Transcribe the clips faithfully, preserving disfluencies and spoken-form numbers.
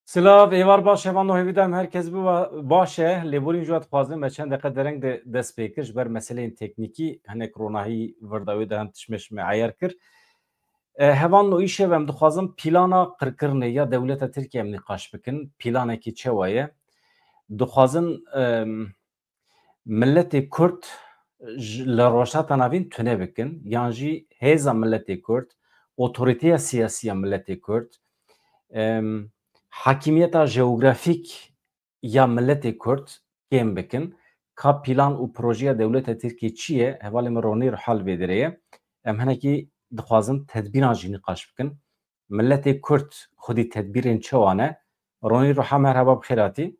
Silav, êvar baş, hevalno, hêvîdar im her kes biba baş e. Lêborîn ji we dixwazim, me çend deqe dereng de dest pê kir, ji ber meseleyên teknîkî hinek ronahî vir da wê de hem tişt me ji me eyer kir. E, hevalno, îşev em dixwazin plana qirkirinê ya dewleta Tirkiye em nîqaş bikin. Planekî çawa ye? Dixwazin, em, miletê Kurd ji, li Rojhilata Navîn tune bikin, yan jî hêza miletê Kurd, otorîteya siyasî ya miletê Kurd, em, hakimiyeta jeografîk ya miletê Kurd kêm bikin. Ka plan û projeya dewleta Tirkiyê çi ye? Hevalê min Ronî Ruhal vê derê ye. Em hinekî dixwazin tedbîran jî nîqaş bikin. Miletê Kurd xwedî tedbîrên çawa ne? Ronî Ruha, merheba, bi xêr hatî.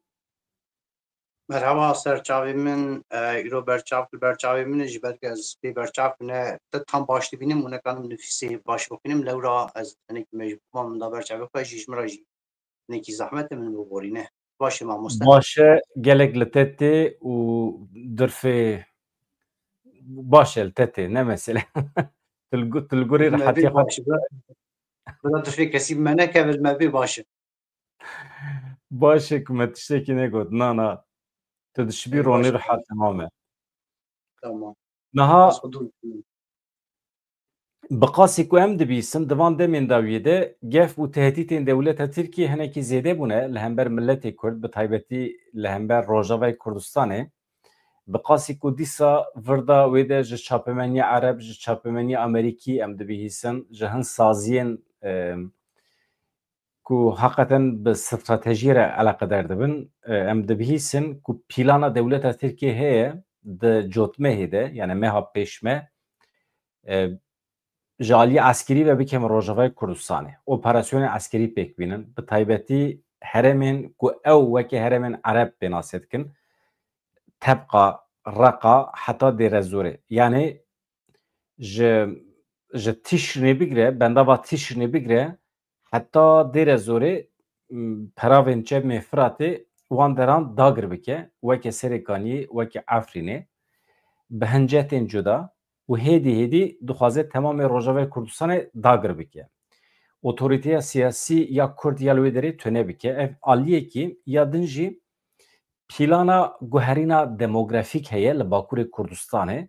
Merhaba, ser çavê min, e, îro berçav, li ber çavê min e, ji ber ku ez pê berçav ne, te tam baş dibînim û nekanim nifîsê baş bixwînim, lewra ez tenekî me ji bûma min da ber çavê xwe, jî ji min re jî nekî zehmet e, min biborîne. Baş e mamoste. Baş e, gelek li te tê û dirfê baş e, li te tê, ne mesele. Tu li gu-, tu li gorî Me bê rehetiya xwe baş e. Bila, bila dirfê kesî bi me nekeve, me bê baş e. Baş e ku me tiştekî negot. Na, na. Tu dişibî Ê, ronî baş e. Rehet temam e. Tamam. Niha Ez xwe dûr dikim. Bi qasî ku em dibîsin, di van demên dawiyê de gef û tehdîtên dewleta Tirkiyê hinekî zêde bûne li hember miletê Kurd, bi taybetî li hember Rojavayê Kurdistanê. Bi qasî ku dîsa vir da wê de ji çapemeniya Ereb, ji çapemeniya Amerîkî em dibihîsin, ji hin saziyên, e, ku heqeten bi stratejiyê re eleqedar dibin, e, em dibihîsin ku plana dewleta Tirkiyê heye di cotmehê de, yani meha pêşme, e, ji aliyê eskerî ve bikevin Rojavayê Kurdistanê. Operasyonên eskerî pêk bînin. Bi taybetî herêmên ku ew weke herêmên Ereb pênasê dikin, Tebqa, Reqa heta Dêrezorê. Yani ji, ji Tişrînê bigire, bendava Tişrînê bigire, heta Dêrezorê, m, peravên çepmê Firatê wan deran dagir bike, weke Serêkaniyê, weke Efrînê, bi hincetên cuda û hêdî hêdî dixwaze temamê Rojavayê Kurdistanê dagir bike. Otorîteya siyasî ya Kurd ya li wê derê tune bike. Ev aliyekî ya din jî plana guherîna demografîk heye li Bakurê Kurdistanê.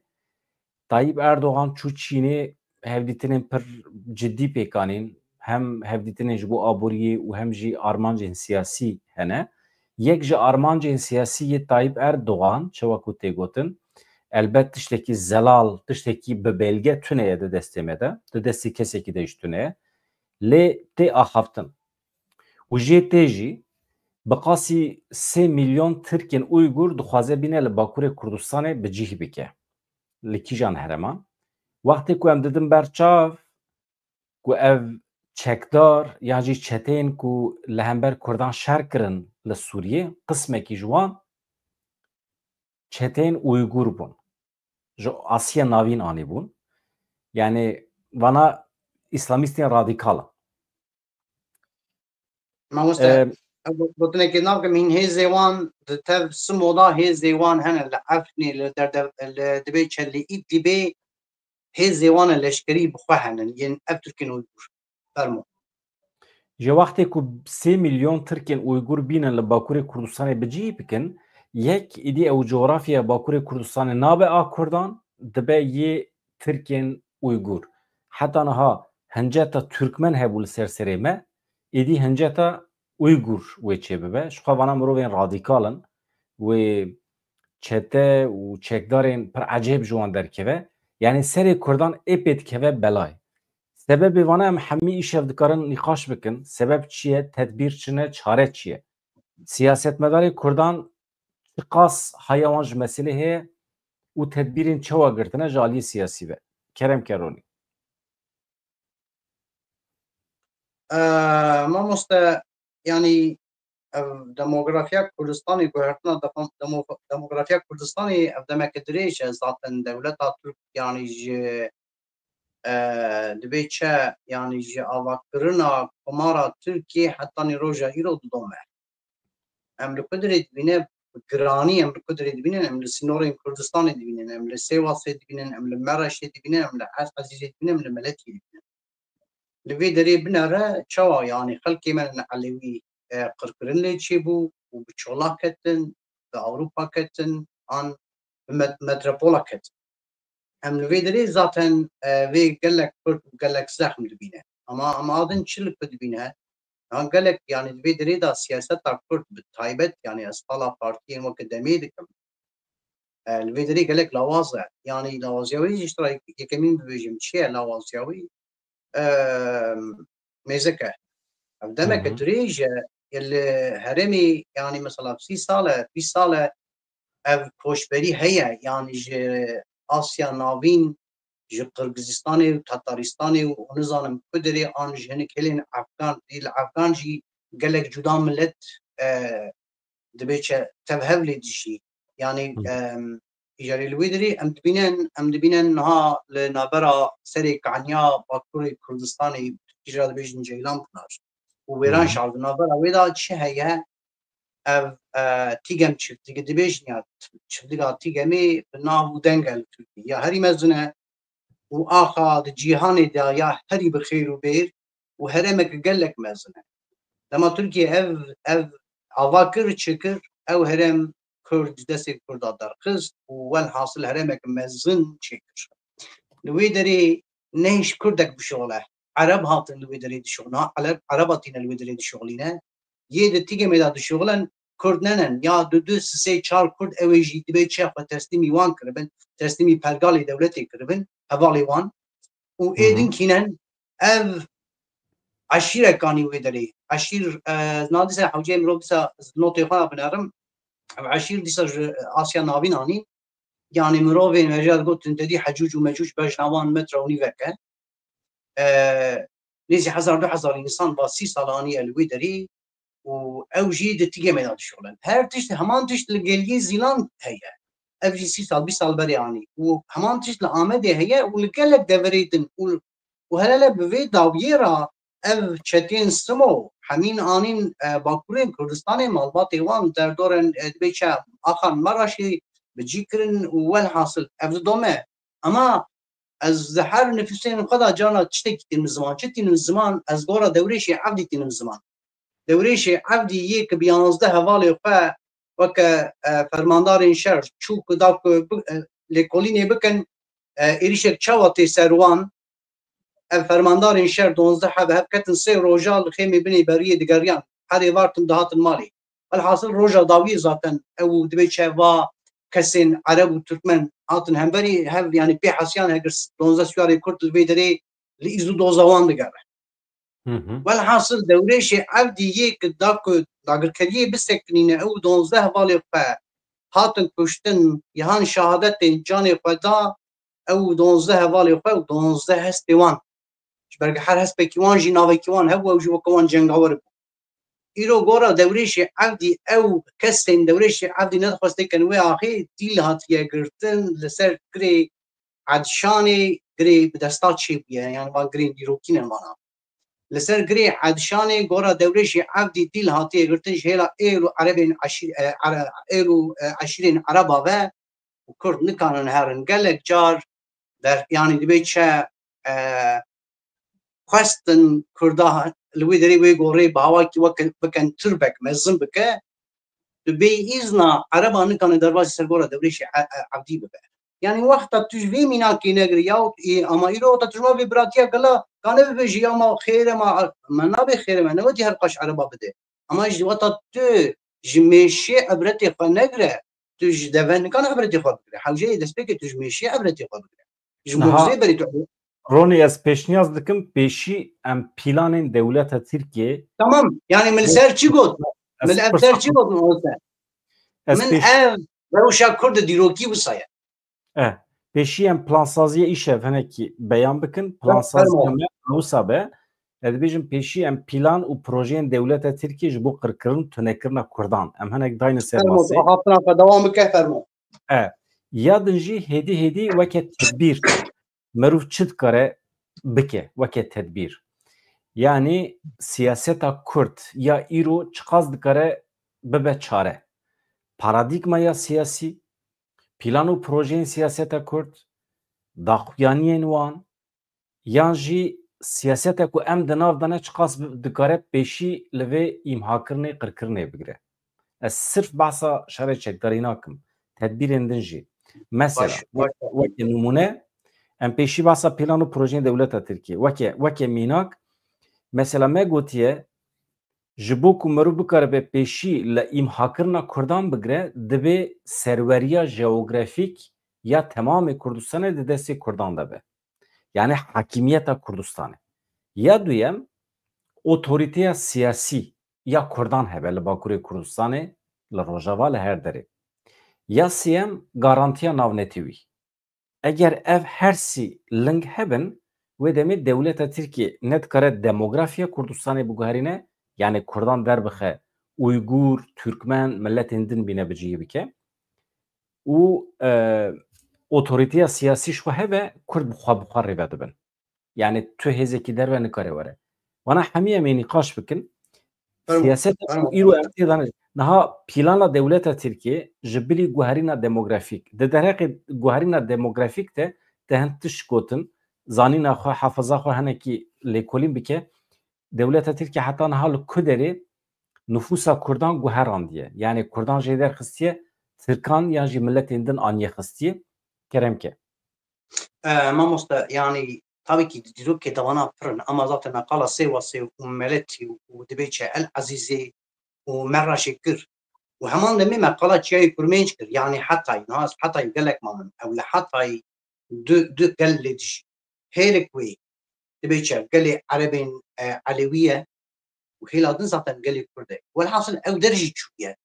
Tayyip Erdogan çû Çînê, hevdîtinên pir cidî pêk anîn. Hem hevdîtinên ji bo aboriyê û hem jî armancên siyasî hene. Yek ji armancên siyasî yê Tayyip Erdogan, çawa ku tê gotin, elbet tiştekî zelal, tiştekî bi belge tune ye di destê me de, di destê kesekî de jî tune ye. Lê tê axaftin. Û jê tê jî bi qasî sê milyon Tirkên Uygur dixwaze bîne li Bakurê Kurdistanê bi cih bike. Li kîjan herêman? Wextê ku em didin ber çav ku ev çekdar yan jî çeteyên ku li hember Kurdan şer kirin li Sûriyê, qismekî ji wan çeteyên Uygur bûn. Ji Asya Navîn anîbûn. Yani vana îslamîstên radîkal in. Mamoste, Em, ev gotinekê nakim, hîn hêzê wan di tev simoda hêzê wan hene li Efrînê, li derde, li dibê çe li Îdlîbê hêzê wan e leşkerî bi xwe hene, yên ev Tirkên Uygur. Fermo. Ji wextê ku sê milyon Tirkên Uygur bînin li Bakurê Kurdistanê bi cihî bikin, yek, îdî ew cografya Bakurê Kurdistanê nabe a Kurdan, dibe yê Tirkên Uygur. Heta niha hinceta Türkmen hebû li ser serê me, êdî hinceta Uygur wê çêbibe. Ji xwe vana mirovên radîkal in, wê çete û çekdarên pir ecêb ji wan derkeve. Yani serê Kurdan ê pê dikeve belayê. Sebebê vana em hemî îşev dikarin nîqaş bikin. Sebeb çi ye? Tedbîr çi ne? Çare çi ye? Siyasetmedarê Kurdan çiqas haya wan ji meselê heye û tedbîrên çawa girtine ji aliyê siyasî ve? Kerem ke Ronî. Ee, mamoste, yani ev demografiya Kurdistanê, guhertina defo-, demo-, demografiya Kurdistanê ev demeke dirêj e. Zaten dewleta Tirk, yani ji, e, dibê çe, yani ji avakirina Komara Tirkiyê hetanî roja îro didome. Em li ku dirê dibîne, bi giranî em li ku dirê dibînin, em li sînorên Kurdistanê dibînin, em li Sêwasê dibînin, em li Mereşê dibînin, em li Ez-, Ezîzê dibînin, em li Meletiyê dibînin. Li vê derê binere çawa, yani xelkê me ne Elewî, e, qirkirin lê çêbû û bi çolak ketin, bi Ewropa ketin, an bi met-, metropola ketin. Em li vê derê zaten, e, vê gelek kurt û gelek zexm dibîne. Ama, ama adin çi li ku dibîne? Ha, gelek, yani, di vê derê de siyaseta kurd bi taybet, yani, ez qala partiyên weke demê dikim. E, li vê derê gelek lawaz e. Yani, lawaziya wî jî ji tira yekemîn bibêjim, çi ye lawaziya wî? E, mêzik e. Ev demeke dirêj e. Li herêmê, yani, mesela, sî sal e, bîst sal e, ev koçberî heye, yani ji Asya Navîn, ji Qirgizistanê û Tataristanê û nizanim ku derê an ji hinek hêlên Efgan, dî li Efgan jî gelek cuda millet, e, dibê çe tev hev lê dijî. Yani, Hı. em, îcarê li wê derê em dibînin, em dibînin niha li navbera serê Kaniya Bakurê Kurdistanê, Tirkî jî dibêjin Ceylan Pinar û Wêran Hı. Şar di navbera wê de çi heye? Ev, e, Tîgem çiftligî dibêjin ya çiftliga Tîgemê bi nav û deng e li Tirkiyê. Ya herî mezin e û axa di cîhanê de ya herî bi xêr û bêr û herêmeke gelek mezin e. Dema Tirkiye ev, ev ava kir, çi kir, ew herêm Kurd ji destê Kurda derxist û welhasil herêmeke mezin çêkir. Li wê derê ne hîç Kurdek bişuxile. Ereb hatin li wê derê dişuxilin. Ha, Ereb, Ereba tîne li wê derê dişuxilîne. Yê di Tîgemê de dişuxilin Kurd nenin. Ya du du sê çar Kurd ew ê jî dibê çi xwe teslîmî wan kiribin, teslîmî pergalê dewletê kiribin, hevalê wan. Û Hı hı. ê din kînen ev eşîrekanî wê derê. Eşîr, e, na dîsa hewceyê mirov dîsa notê xwe binerim. Ev eşîr dîsa ji Asya Navîn anî. Yani mirovên me jî gotin, te dî Hecûc û Mecûc bejna wan metre û nîvek e. E, nêzî hezar du hezar însan va sî sal aniye li wê derî û ew jî di Tîgemê de dişuxulin. Her tişt, heman tişt li Geliyê Zîlan heye. Ev jî sî sal, bîst sal berê anî. Û heman tişt li Amedê heye û li gelek deverê din û, û hele hele bi vê dawiyê re ev çetên Simo hemîn anîn, e, bakurên Kurdistanê, malbatê wan derdorên, e, dibê çi Axan Meraşê bi cî kirin û welhasil ev didome. Ama ez di her nifûsên xwe de carna tiştekî tînim ziman. Çi tînim ziman? Ez gora Dewrêşê Evdî tînim ziman. Dewrêşê Evdî yê ki bi yanzdeh hevalê xwe weke, e, fermandarên şer çû ku da ku bi-, e, lêkolînê bikin, e, êrîşek çawa tê ser wan? Ev fermandarên şer donzdeh heb hev ketin sê roja li xêmê binê beriyê digeriyan. Herê vartin dihatin malê. Welhasil roja dawiyê zaten ew dibê çi va kesên Ereb û Tirkmen hatin hemberî hev, yani pê hesiyan hegir donzdeh siyarê Kurd li vê derê li îz û doza wan digere. Hı hı. Welhasil Dewrêşê Evdî yê ki da ku dagirkeriyê bisekinîne ew donzdeh hevalê xwe hatin kuştin, yan şehadetên canê xwe da ew donzdeh hevalê xwe û donzdeh hestê wan. Ji ber ku her hespekî wan jî navekî wan hebû, ew jî weke wan cengawer bû. Îro gora Dewrêşê Evdî ew kesên Dewrêşê Evdî nedixwest têkin wê axê dîl hatiye girtin li ser girê Edşanê, girê bi desta çêbûye, yani van girên dîrokî ne vana. Li ser girê Edşanê gora Dewrêşê Evdî dîl hatiye girtin ji hêla êl û erebên eşîr-, e, ere-, êl û, e, eşîrên ereba ve û Kurd nikanin herin. Gelek car ber-, yanî dibê çi, e, xwestin Kurda li wê derê wê gorê bi hawakî weke bikin tirbek mezin bike, tu bê îzna Ereba nikane derbasî ser gora Dewrêşê E-, E-, Evdî bibe. Yani wexta tu ji vê mînakê negirî ya, ê, ama îro ta tu ji ma vê biratiya gela kane bibêjî ya ma xêr e, ma, me nabê xêr e, me newetî her qaş Ereba bide. Ama ji wexta tu ji mêşê ebretê xwe negire, tu ji deve nikane ebretê xwe bigire. Hewceyê destpêkê tu ji mêşê ebretê xwe bigire. Ji Niha mucizê berî tu Ronî, ez pêşniyaz dikim pêşî em planên dewleta Tirkiyê Tamam. Yani min li ser çi got? Ez Min ev pirsa ser çi xwe got min wisa? Ez Min pêş- ev rewşa Kurd dîrokî wisa ye. E, pêşî em plansaziya îşev hinekî beyan bikin. Plansaziya Fermo. me wisa be. Ez dibêjim pêşî em plan û projeyên dewleta Tirkiyê ji bo qirkirin û tunekirina Kurdan. Em hinek dayne ser Fermo. masê. Hatina xwe dewam bike fermo. E, ya din jî hêdî hêdî weke tedbîr. Merov çi dikare bike weke tedbîr? Yanî siyaseta Kurd ya îro çiqas dikare bibe çare? Paradîgmaya siyasî, plan û projeyên siyaseta Kurd, daxuyaniyên wan, yan jî siyaseta ku em di nav de ne çiqas bi- dikare pêşî li vê îmhakirinê, qirkirinê bigire. Ez sirf behsa şerê çekdarî nakim. Tedbîrên din jî. Mesela, Baş, wek- baş. Weke nimûne, em pêşî behsa plan û projeyên dewleta Tirkiyê. Weke, weke mînak, mesela me gotiye, ji bo ku mirov bikaribe pêşî li îmhakirina Kurdan bigire, divê serweriya jeografîk ya temamê Kurdistanê di destê Kurdan de be. Yani hakimiyeta Kurdistanê. Ya duyem, otoriteya siyasî ya Kurdan hebe li Bakurê Kurdistanê, li Rojava, li her derê. Ya siyem, garantiya navnetewî. Eger ev her sî ling hebin, wê demê dewleta Tirkiyê ne dikare demografiya Kurdistanê biguherîne, yani Kurdan derbixe, Uygur, Türkmen, milletên din bîne bi cihê bike. Û, e, otorîteya siyasî ji xwe hebe, Kurd bi xwe, bi xwe rêve dibin. Yani tu hêzekî derve nikare were. Wana hemî em ê nîqaş bikin. Fermo, Siyaset fermo. Îro em tê de ne. Niha plana dewleta Tirkiyê ji bilî guherîna demografîk. Di derheqê guherîna demografîk de te hin tişt gotin, zanîna xwe, hafiza xwe hinekî lêkolîn bike. Dewleta Tirkiyê heta niha li ku derê nifûsa Kurdan guherandiye? Yani Kurdan jê derxistiye, Tirkan yan jî milletên din aniye xistiye? Kerem ke. E, mamoste, yani, tabii ki dîrokê dewana pir in, ama zaten me qala Sêwasê û Meletî û dibê çi El Ezîzê û Meraşê kir. Û heman demê me qala Çiyayê Kurmênc kir, yani Hetay, niha ez Hetay gelek mamim. Ew li Hetay du, du gel lê dijî. Hêlik wê, dibê çi, gelê Erebên, e, Elewî ye, û hêla din zaten gelê Kurd e. Welhasil ew der jî çûye.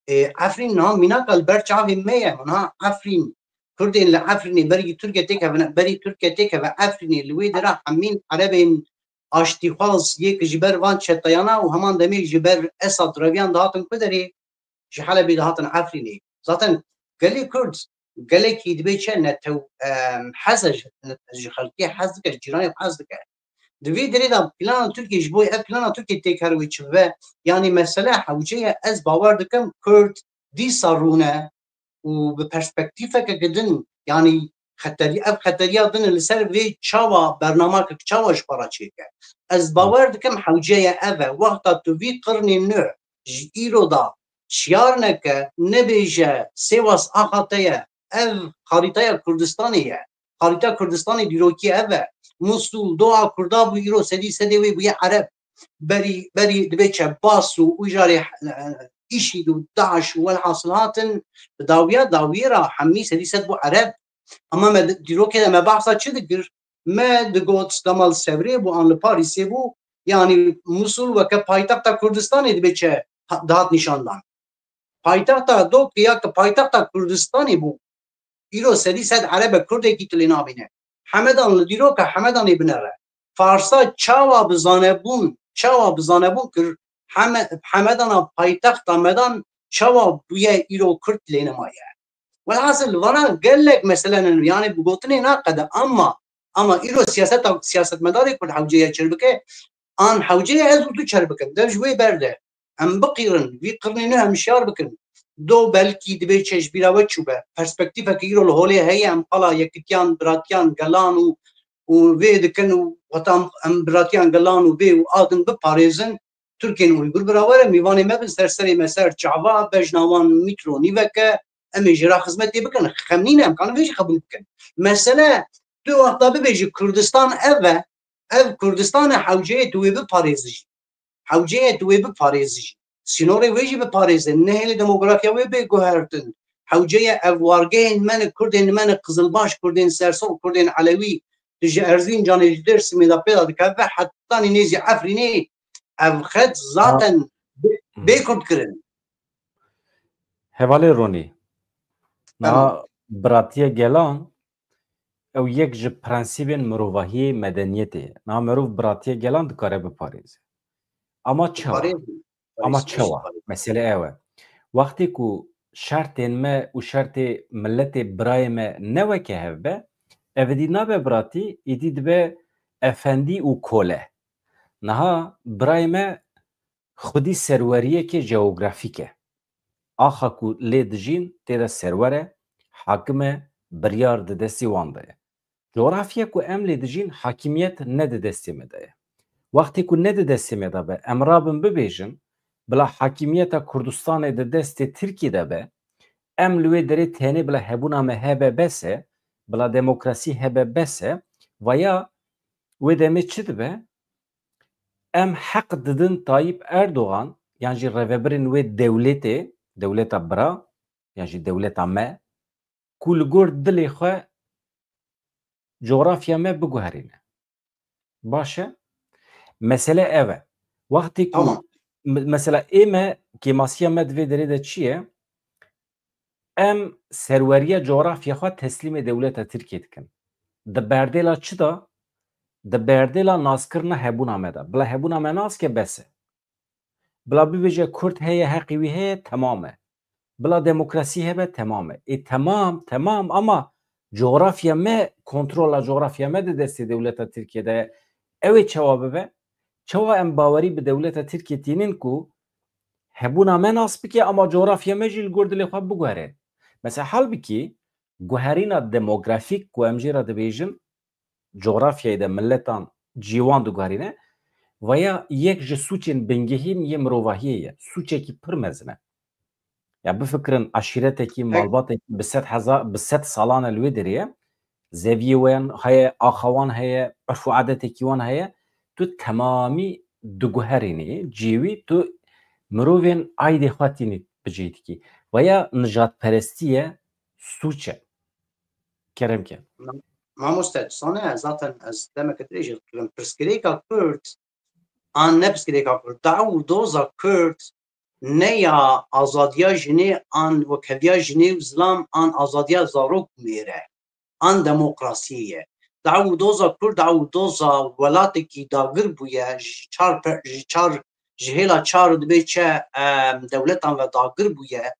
Ê, Efrîn niha mînaka li ber çavê me ye. Niha Efrîn, Kurdên li Efrînê berî Tirkiye têkevin, berî Tirkiye têkeve Efrînê, li wê dera hemîn Erebên aştîxwaz yek ji ber van çeteyana û heman demê ji ber Esad reviyan dihatin ku derê, ji Helebê dihatin Efrînê. Zaten gelê Kurd gelekî dibê çi netew, em, hez e ji, ji xelkê hez dike, ji cîranê hez dike. Di vê derê de plana Tirkiyê ji bo ev plana Tirkiyê têkher wê çi bibe? Yanî mesele hewce ye, ez bawer dikim Kurd dîsa rûne û bi perspektîfeke din, yanî xeterî-, ev xeteriya din li ser vê çawa bernamekek çawa ji xwe re çêke. Ez bawer dikim hewce ye ev e. Wexta tu vî qirnê nû ji îro de şiyar neke, nebêje Sêwas axa te ye, ev xarîtaya Kurdistanê ye. Xarîta Kurdistanê dîrokî ev e. Musul, doa Kurda bû, îro sedî sedê wê bûye Ereb. Berî, berî dibê çi Bas û û jarê, e, îşîd û DAIŞ û welhasil hatin, bi dawiya dawiyê re hemî sedî sed bû Ereb. Ama me di-, dîrokê de me behsa çi dikir? Me digot dema li Sevrê bû an li Parîsê bû, yanî Musul weke paytexta Kurdistanê dibê çi ha-, dihat nîşandan. Paytexta Dokê ya ki paytexta Kurdistanê bû, îro sedî sed Erebe Kurdekî tu lê nabîne. Hemedan li dîroka Hemedanê binere. Farsa çawa bi zanebûn, çawa bi zanebûn kir, Heme-, Hemedana paytexta me dan çawa bûye îro Kurd lê nemaye. Welhasil, vana gelek mesele ne, yani bi gotinê naqede, ama, ama îro siyaseta, siyasetmedarê Kurd hewce ye çêr bike, an hewce ye ez û tu çêr bikin, dev ji wê berde. Em biqîrin, vî qirnê nû em şiyar bikin. Do belkî dibê çi ji bîra we çûbe. Perspektîfeke îro li holê heye, em qala yekitiyan, biratiyan, gelan û, û vê dikin û weta em, em biratiyan, gelan û vê û a din biparêzin. Tirkên Uygur bira were, mîvanê me bin, ser serê me ser çava, bejna wan mîtro nîveke, em ê jê re xizmetê bikin. Xem nîne, em kanin vê jî qebûl bikin. Mesele, tu wexta bibêjî Kurdistan ev e, ev Kurdistan e, hewce ye tu wê biparêzî jî. Hewce ye tu wê biparêzî jî. Sînorê wê jî biparêze, nehêlê demografiya wê bê guhertin. Hewce ye ev wargehên me ne, Kurdên me ne, Qizilbaş, Kurdên Sersoq, Kurdên Elewî, tu ji Erzincanê, ji Dêrsimê de pê de dikeve hetanî nêzî Efrînê, ev xet zaten bê, bê Kurd kirin. Hevalê Ronî, niha biratiya gelan ew yek ji prensîbên mirovahiyê, medeniyetê ye. Niha mirov biratiya gelan dikare biparêze. Ama çawa? Ama çawa? Mesele ew e. Wextê ku şertên me û şertê miletê birayê me ne weke hev be, ev êdî nabe biratî, êdî dibe efendî û kole. Niha birayê me xwedî serweriyeke jeografîk e. Axa ku lê dijîn tê de serwer e, hakim e, biryar di destê wan de ye. Coğrafya ku em lê dijîn, hakimiyet ne di destê me de ye. Wextê ku ne di destê me de be, em rabin bibêjin, bila hakimiyeta Kurdistanê di destê Tirkiyê de be, em li wê derê tenê bila hebûna me hebe bes e, bila demokrasî hebe bes e, vaya wê demê çi dibe? Em heq didin Tayyip Erdogan yan jî rêvebirên wê dewletê, dewleta bira, yan jî dewleta me, ku li gor dilê xwe coğrafya me biguherîne. Baş e? Mesele ev e. Wextê ku Tamam. me-, mesela ê me, kêmasiya me di vê derê de çi ye? Em serweriya coğrafya xwe teslîmê dewleta Tirkiyê dikin. Di berdêla çi de? Di berdêla naskirina hebûna me de. Bila hebûna me nas ke bes e. Bila bibêje Kurd heye, heqê wî heye, temam e. Bila demokrasî hebe, temam e. Ê temam, temam, ama coğrafya me, kontrola coğrafya me di destê dewleta Tirkiyê de ye. Ew ê çawa bibe? Çawa em bawerî bi dewleta Tirkiyê tînin ku hebûna me nas bike, ama coğrafya me jî li gor dilê xwe biguhere? Mesela halbikî guherîna demografîk ku em jê re dibêjin, coğrafyayê de miletan cîwan diguherîne, vaya yek ji sûcên bingehîn yê mirovahiyê ye. Sûcekî pir mezin e. Ya bifikirin, eşîretekî, Pek- malbatekî bi sed hezar, bi sed salan e li wê derê ye. Zeviyê wan heye, axa wan heye, urf û adetekî wan heye. Tu temamî diguherînî cihê wî, tu mirovên aîdê xwe tînî bi cihê dikî. Vaya nijadperestî ye, sûc e. Kerem ke. Mamoste, tu zane, zaten ez demeke dirêj dikirim. Pirsgirêka Kurd, an ne pirsgirêka Kurd, daw û doza Kurd ne ya azadiya jinê, an wekheviya jinê û zilam, an azadiya zarok û mêre, an demokrasiyê ye. Daw û doza Kurd, daw û doza welatekî dagir bûye, ji çar pe-, ji çar, ji hêla çar û dibê çe, em, dewletan ve dagir bûye.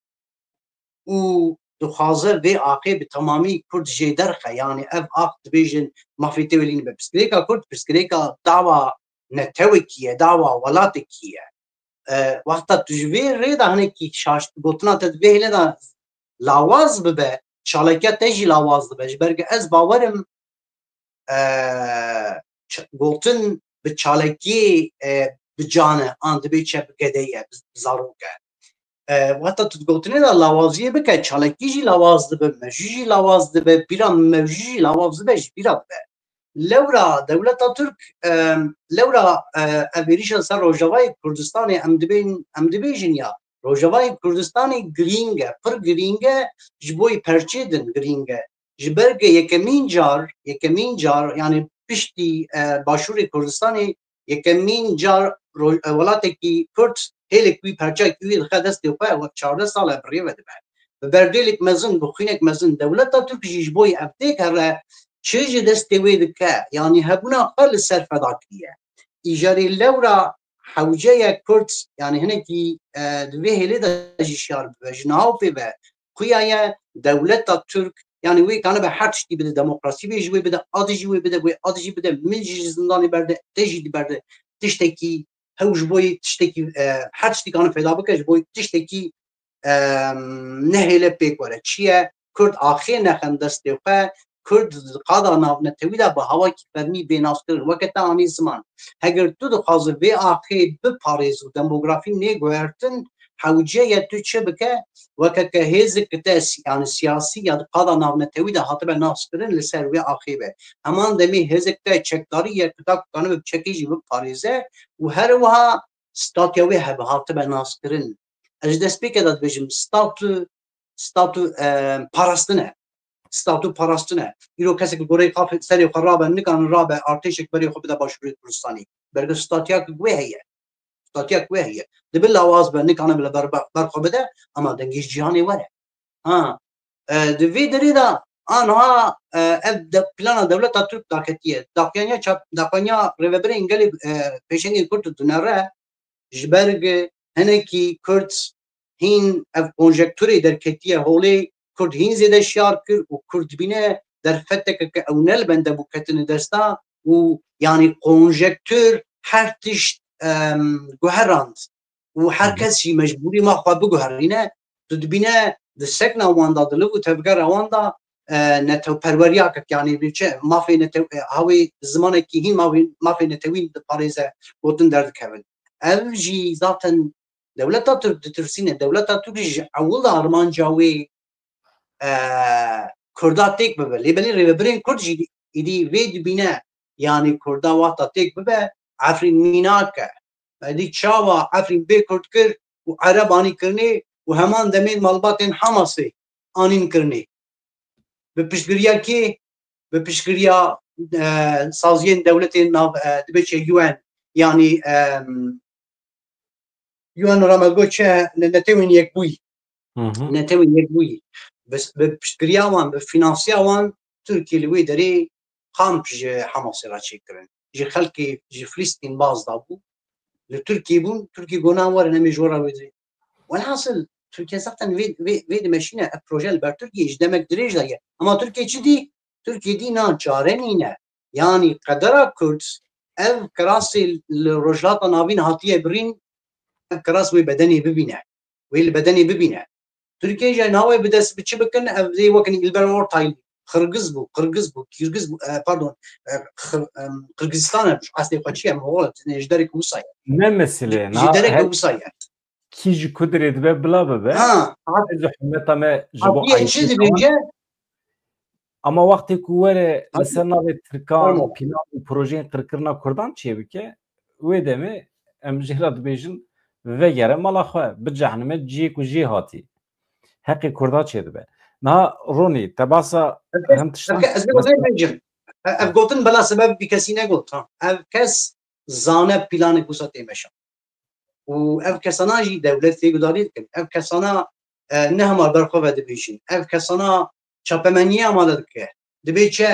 Û dixwaze vê axê bi temamî Kurd jê derxe. Yanî ev ax dibêjin mafê tê welî nibe. Pirsgirêka Kurd, pirsgirêka dawa netewekî ye, dawa welatekî ye. E, wexta tu ji vê rê de hinekî şaş-, gotina te di vê hêlê de lawaz bibe, çalakiya te jî lawaz dibe. Ji ber ku ez bawer im, e, ç-, gotin bi çalakiyê, e, bi can e, an dibê çi, bi gedeyî ye, bi, bi zarok e. E, wexta tu di gotinê de lawaziyê bike, çalakî jî lawaz dibe, mejû jî lawaz dibe, bîra mewjû jî lawaz dibe, ji bîra dibe. Lewra dewleta Tirk, e, lewra, e, ev êrîşa ser Rojavayê Kurdistanê em dibên, em dibêjin ya, Rojavayê Kurdistanê girîng e, pir girîng e, ji bo yê perçê din girîng e. Ji ber ku yekemîn car, yekemîn car, yanî piştî, e, Başûrê Kurdistanê yekemîn car roj-, e, welatekî Kurd hêlek wî, perçek wî dixe destê xwe, wek çardeh sal e bi rê ve dibe. Bi berdêlek mezin, bi xwînek mezin, dewleta Tirk jî ji bo yê ev têk here, çi ji destê wê dike, yanî hebûna xwe li ser feda kiriye. Îjarê lewra hewce ye Kurd, yanî hinekî, e, di vê hêlê de jî şiyar bibe, ji niha û pê ve xuya ye dewleta Tirk, yanî wê kanibe her tiştî bide, demokrasî bê ji wê bide, a dijî wê bide, wê a dijî bide, min jî ji zindanê berde, te jî diberde, tiştekî hew ji bo yê tiştekî, e, her tiştî kanibe feda bike, ji bo yê tiştekî, e, nehêle pêk were. Çi ye? Kurd axê nexin destê xwe, Kurd di qada navnetewî de bi hawakî fermî bê naskirin. Weke te anî ziman. Heger tu dixwazî vê axê biparêz û demografî nêguhertin, hewce ye tu çi bike, weke ke hêzik te si-, yanî siyasî ya di qada navnetewî de hatibe naskirin li ser wê axê be. Heman demê hêzik te çekdarî ye, kutak kanibe bi çekê jî biparêze û her wiha statya wê hebe hatibe naskirin. Ez ji destpêkê de dibêjim, statu, statu, e, parastin e. Statu parastin e. Îro kesek li goreyê xwe serê xwe rabe, nikane rabe artêşek berê xwe bide Başûrê Kurdistanê. Berge statiyek wê heye. Statiyek wê heye. Dibe lawaz be, nikane bile ber, ber xwe bide, ama dengê ji cîhanê were. Ha, e, di vê derê de aniha, e, ev de, plana dewleta Tirk daketiye. Daxuyaniya çap-, daxuyaniya rêvebirên gelê, e, pêşengên Kurd dinere, ji ber ku hinekî Kurd hîn ev konjekturê derketiye holê, Kurd hîn zêde şiyar kir û Kurd dibîne derfeteke ke ew ne li bende bû ketine desta û yanî konjektur her tişt, em, guherand û her Hı hı. kes jî mecbûrî ma xwe biguherîne. Tu dibîne di sekna wan de, di liv û tevgera wan de, e, netewperweriyakek, yanî bi çi mafê netew, e, hawê zimanekî hîn mafê, mafê netewî diparêze gotin derdikevin. Ev jî zaten dewleta Tirk ditirsîne. Dewleta Tirk jî ji ewil de armanca wê, e, Kurda têk bibe. Lê belê rêvebirên Kurd jî îdî vê dibîne, yanî Kurda wexta têk bibe, Efrîn mînak e. Êdî çawa Efrîn bê Kurd kir û Ereb anî kirinê û heman demên malbatên Hamasê anîn kirinê. Bi piştgiriya kê? Bi piştgiriya, e, saziyên dewletên nav, e, dibe çi U N, yanî, e, U N ra me got çi, ne-, Netewên Yekbûyî. Hı hı. Netewên Yekbûyî. Bi, bi piştgiriya wan, bi fînansiya wan, Tirkiye li wê derê kamp ji Hamasê re çêkirin. Ji xelkê, ji Filistîn baz dabû. Li Tirkiye bûn, Tirkiye got, na werin, em ê ji we re wê dirê. Welhasil, Tirkiye zaten vê, vê, vê dimeşîne, ev proje li ber Tirkiye ji demek dirêj de ye. Ama Tirkiye çi dî? Tirkiye dî na çare nîne. Yanî qedera Kurd, ev kirasê li Rojhilata Navîn hatiye birîn, ev kiras wê bedenê bibîne. Wê li bedenê bibîne. Tirkiye jî navê bi dest bi çi bikin, ev dê wekin Îlber Ortaylı. Qirgiz bû, Qirgiz bû, Kîrgiz bû, e, pardon, e, Qir-, em, Qirgizistan e, eslê xwe çi ye, Moğol e, ji derek wisa ye. Ne mesele, Ji na derek her wisa ye. Kî ji ku dirê dibe bila bibe. Ha, Ez û himeta me ji bo hatiye çi aîtî dibêje? Ama wextê ku were li ser navê Tirkan, Tamam. Plan û projeyên qirkirina Kurdan çêbike, wê demê em jê re dibêjin, vegere mala xwe, bicehnime cihê ku jê hatî. Heqê Kurda çêdibe. Niha Ronî, te basa Ev kes, hem tiştan ev ke-, ez ê wezayê bêjim. E-, ev gotin bela sebeb bi kesî negot, ha. Ev kes zane planê ku sa tê meşan. Û ev kesana jî dewlet têgudarî dikin. Ev kesana, e, ne hema li ber xwe ve dibêjin. Ev kesana çapemeniyê amade dike. Dibê çi?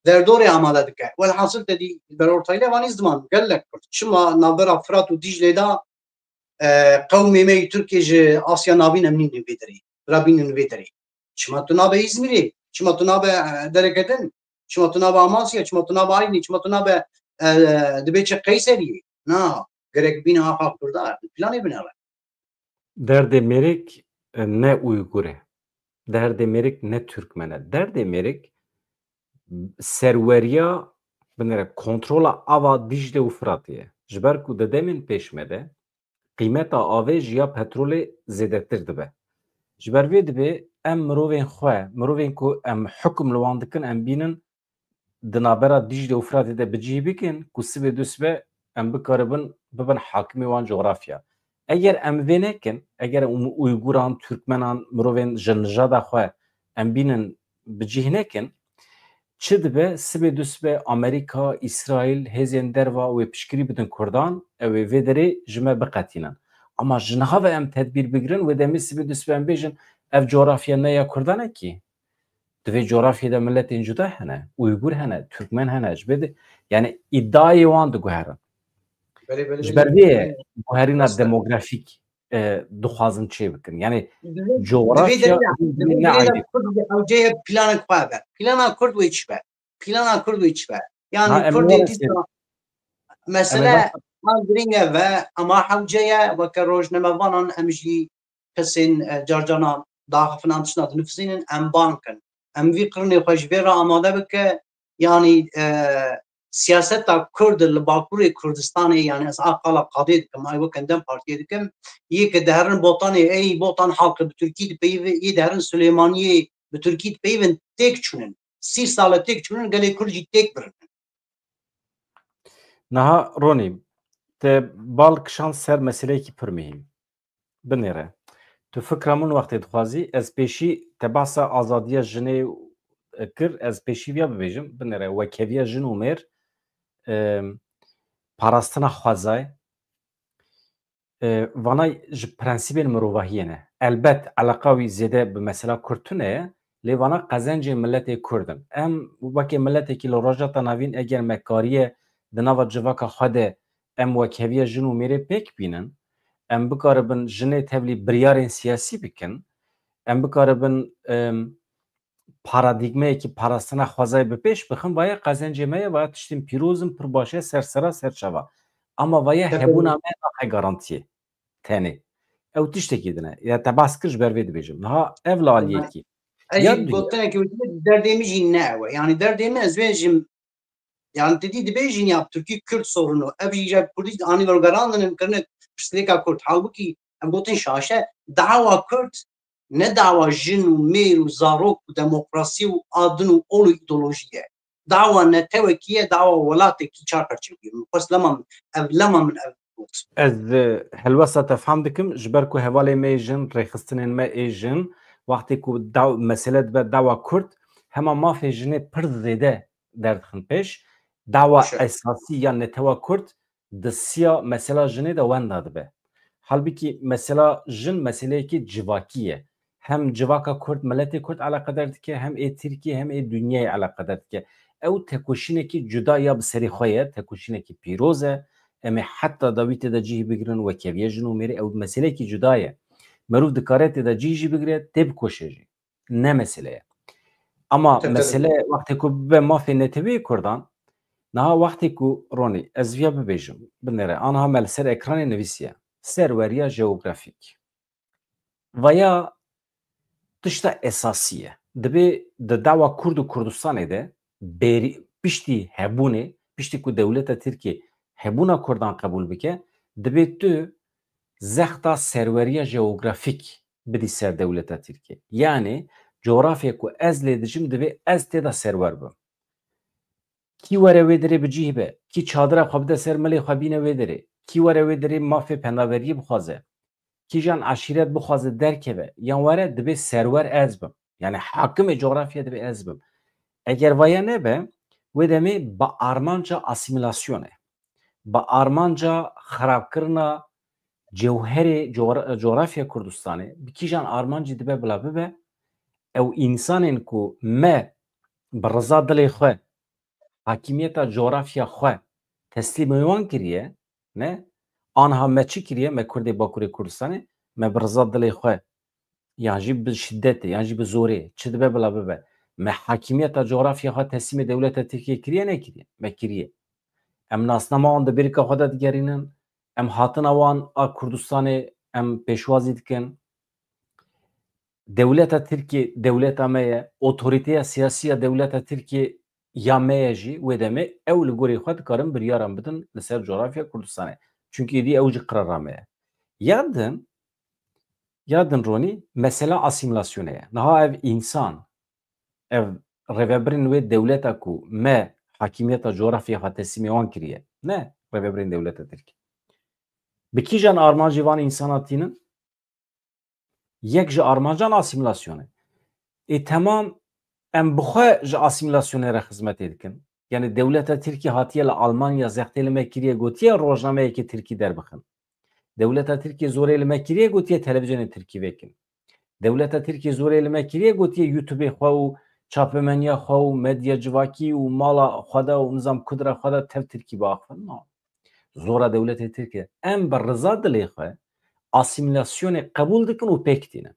Derdorê amade dike. Welhasil te dî Îlber Ortaylı vanî ziman gelek Kurd. Çima navbera Firat û Dîclê de, e, qewmê me yî Tirkiyê ji Asya Navîn em nînin vê derê. Rabînin vê derê. Çima tu nabe Îzmîrê? Çima tu nabe, e, dereke din? Çima tu nabe Amasya? Çima tu nabe Aydinê? Çima tu nabe, e, dibê çi Qeyseriyê? Na, gerek bîne axa Kurda, planê binere. Derdê mêrik, e, ne Uygur e. Derdê mêrik ne Türkmen e. Derdê mêrik serweriya, binêre, kontrola ava Dîcle û Firatê ye. Ji ber ku di demên pêş me de qîmeta avê ji ya petrolê zêdetir dibe. Ji ber vê dibê em mirovên xwe, mirovên ku em hukum li wan dikin, em bînin di navbera Dîcle û Firatê de bi cih bikin, ku sibê du sibe em bikaribin bibin hakimê wan cografya. Eger em vê nekin, eger em Uyguran, Türkmenan, mirovên ji nijada xwe em bînin bi cih nekin, çi dibe? Sibê du sibe Amerîka, Îsraîl, hêzên derva wê piştgirî bidin Kurdan, ew ê vê derê ji me biqetînin. Ama ji niha ve em tedbîr bigirin, wê demê sibê du sibe em bêjin, ev cografya ne ya Kurdan e kî. Di vê cografyê de miletên cuda hene, Uygur hene, Türkmen hene, ji bê de, yani îdayê wan diguherin. Belê, belê, Ji belê. ber vê ye guherîna Rast e. demografîk, e, dixwazin çê bikin. Yani Di vê, di vê cografya derê de, di vê ne derê de ayrı. Kurd ji hewceye planek xwe be. Plana Kurd wê çi be? Plana Kurd wê çi be? Yani Ha, em Kurdê ne dîsa, em mesele ê an girîng e ve, ama hewce ye, weke rojnamevanan em jî kesên, e, carcanan daxifina tiştna dinifizînin, em ban kin. Em vî qirnê xwe ji vê re amade bike, yanî, e, siyaseta Kurd li Bakurê Kurdistanê, yanî ez a qala qadê dikim, ay weke DEM Partiyê dikim, yê ke diherin Botanê, ey Botan halkı bi Tirkî dipeyivin, yê diherin Silêmaniyê bi Tirkî dipeyivin, têk çûnin. Sî sal e têk çûnin, gelê Kurd jî têk birinin. Niha Ronî, te bal kişand ser meseleyekî pir muhîm. Binêre. Tu fikra min wextê dixwazî, ez pêşî te behsa azadiya jinê kir, ez pêşî viya bibêjim. Binêre, wekheviya jin û mêr, e, parastina xwezayê, e, vana ji prensîbên mirovahiyê ne. Elbet eleqa wî zêde bi mesela Kurd tune ye, lê vana qezencê miletê Kurd in. Em weke miletekî li Rojhilata Navîn eger me kariye di nava civaka xwe de em wekheviya jin û mêrê pêk bînin, em bikaribin jinê tevlî biryarên siyasî bikin, em bikaribin, em, paradîgmeyekî parastina xwezayê bi pêş bixin, vaye qezencê me ye, vaye tiştên pîroz in, pir baş e, ser sera, ser çava. Ama vaye Tabii. hebûna me naxe garantiyê. Tenê. Ew tiştekî din e. Ya te behs kir, ji ber vê dibêjim. Niha ev li aliyekî. Ez jî gotinekî wekî derdê min jî ne ew e. Yanî derdê min ez vê jim, yanî tu dî dibêjin ya Tirkî Kurd sorunu. Ev jî ji Kurdî anî wergerandin kirine pirsgirêka Kurd. Halbûkî em gotin şaşe, dawa Kurd ne dawa jin û mêr û zarok û demokrasî û adin û ol û îdeolojî ye. Dawa netewekî ye, dawa welatekî çar perçe bûye. Min xwest lema min, ev lema min ev got. Ez, e, helwesta te fam dikim, ji ber ku hevalê me yê jin, rêxistinên me ê jin, wextê ku daw-, mesele dibe dawa Kurd, hema mafê jinê pir zêde derdixin pêş. Dawa Baş e. esasî ya netewa Kurd di siya mesela jinê de wenda dibe. Halbikî mesela jin meseleyekî civakî ye. Hem civaka Kurd, miletê Kurd eleqedar dike, hem ê Tirkiyê, hem ê dinyayê eleqedar dike. Ew tekoşînekî cuda ya bi serê xwe ye, tekoşînekî pîroz e. Em ê heta dawî tê de cihî bigirin, wekeviyê jin û mêrê, ew meseleyekî cuda ye. Merov dikare tê de cihî jî bigire, tê bikoşe jî. Ne mesele ye. Ama Tabii, tabii. mesele wextê ku bibe mafê neteweyê Kurdan, niha wextê ku Ronî, ez viya bibêjim, binêre, anha me li ser ekranê nivîsiye. Serweriya jeografîk. Vaya tişta esasî ye. Dibê di dawa Kurd û Kurdistanê de berî, piştî hebûnê, piştî ku dewleta Tirkiyê hebûna Kurdan qebûl bike, dibê tu zexta serweriya jeografîk bidî ser dewleta Tirkiyê. Yanî coğrafya ku ez lê dijim, divê ez tê de serwer bim. Kî were wê derê bi cih be, kî çadira xwe bide ser milê xwe bîne wê derê, kî were wê derê mafê penaberiyê bixwaze, kîjan eşîret bixwaze derkeve, yan were, dibê serwer ez bim. Yanî hakimê coğrafya dibê ez bim. Eger vaya nebe, wê demê bi armanca asîmîlasyonê, bi armanca xirabkirina cewherê coğra-, coğrafya Kurdistanê, bi kîjan armancî dibe bila bibe, ew însanên ku me bi riza dilê xwe hakimiyeta coğrafya xwe teslîmê wan kiriye, ne? Anha me çi kiriye? Me Kurdê Bakurê Kurdistanê, me bi riza dilê xwe, yan jî bi şidetê, yan jî bi zorê, çi dibe bila bibe, me hakimiyeta coğrafya xwe teslîmê dewleta Tirkiyê kiriye, nekiriye? Me kiriye. Em nasnama wan di bêrika xwe de digerînin, em hatina wan a Kurdistanê em pêşwazî dikin. Dewleta Tirkiyê dewleta me ye, otorîteya siyasî ya dewleta Tirkiyê ya me ye jî, wê demê ew li gorî xwe dikarin biryaran bidin li ser coğrafya Kurdistanê. Çunkî êdî ew jî qirara me ye. Ya din, ya din Ronî, mesela asîmîlasyonê ye. Niha ev însan, ev rêvebirên wê dewleta ku me hakimiyeta coğrafya xwe teslîmê wan kiriye. Ne rêvebirên dewleta Tirkiyê. Bi kîjan armancî van însana tînin? Yek ji armancan asîmîlasyonê. Ê temam, em bi xwe ji asîmîlasyonê re xizmetê dikin. Yanî dewleta Tirkî hatiye li Almanya zextê li me kiriye, gotiye rojnameyekê Tirkî derbixin. Dewleta Tirkî zorê li me kiriye, gotiye televîzyonên Tirkî vekin. Dewleta Tirkî zorê li me kiriye, gotiye YouTubeê xwe û çapemeniya xwe û medya civakî û mala xwe de û nizam kudra xwe de tev Tirkî biaxivin. Na. Zora dewletê Tirkî. Em bi riza dilê xwe asîmîlasyonê qebûl dikin û pêk tînin.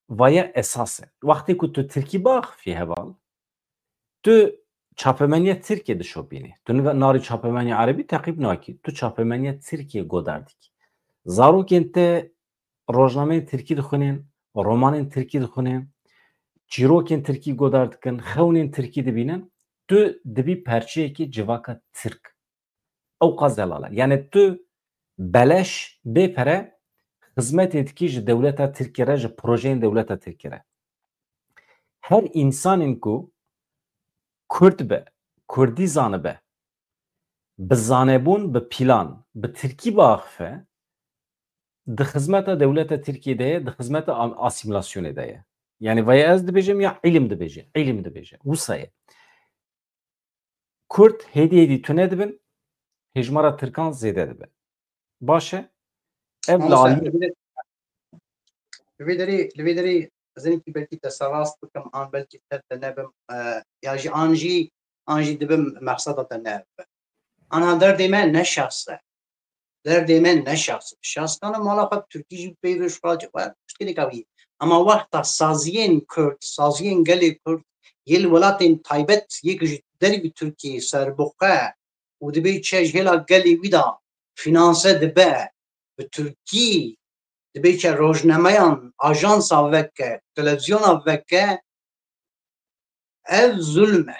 Vaya esas e. Wextê ku tu Tirkî biaxivî heval, tu çapemeniya Tirkiyê dişopînî. Tu nive-, narî çapemeniya erebî teqîb nakî. Tu çapemeniya Tirkiyê godar dikî. Zarokên te rojnameyên Tirkî dixwînin, romanên Tirkî dixwînin, çîrokên Tirkî godar dikin, xewnên Tirkî dibînin. Tu dibî perçeyekî civaka Tirk. Ew qas delal e. Yanî tu beleş, bê pere xizmetê dikî ji dewleta Tirkiyê re, ji projeyên dewleta Tirkiyê re. Her însanên ku Kurd be, Kurdî zanibe, bi zanebûn, bi pîlan, bi Tirkî biaxife, di xizmeta dewleta Tirkiyê de ye, di xizmeta am-, asîmîlasyonê de ye. Yanî vaya ez dibêjim ya îlim dibêje, îlim dibêje. Wisa ye. Kurd hêdî hêdî tune dibin, hêjmara Tirkan zêde dibe. Baş e? Ev li Mamoste, aliyê li vê derê, li vê derê, li vê derê ez ê belkî te serast bikim, an belkî tev te nebim, e, ya jî an jî, an jî dibim mexseda te nebe. Ana derdê me ne şexs e. Derdê me ne şexs e. Şexs kana mala xwe Tirkî jî peyvê şuxal ce. Wa piştgirêka wî. Ama wexta saziyên Kurd, saziyên gelê Kurd, yê li welatên taybet, yê ku ji dervî Tirkiyê serbixwe û dibê çi ji hêla gelê wî de fînanse dibe, bi Tirkî dibê çi rojnameyan, ajansa veke, televizyona veke, ev zulm e.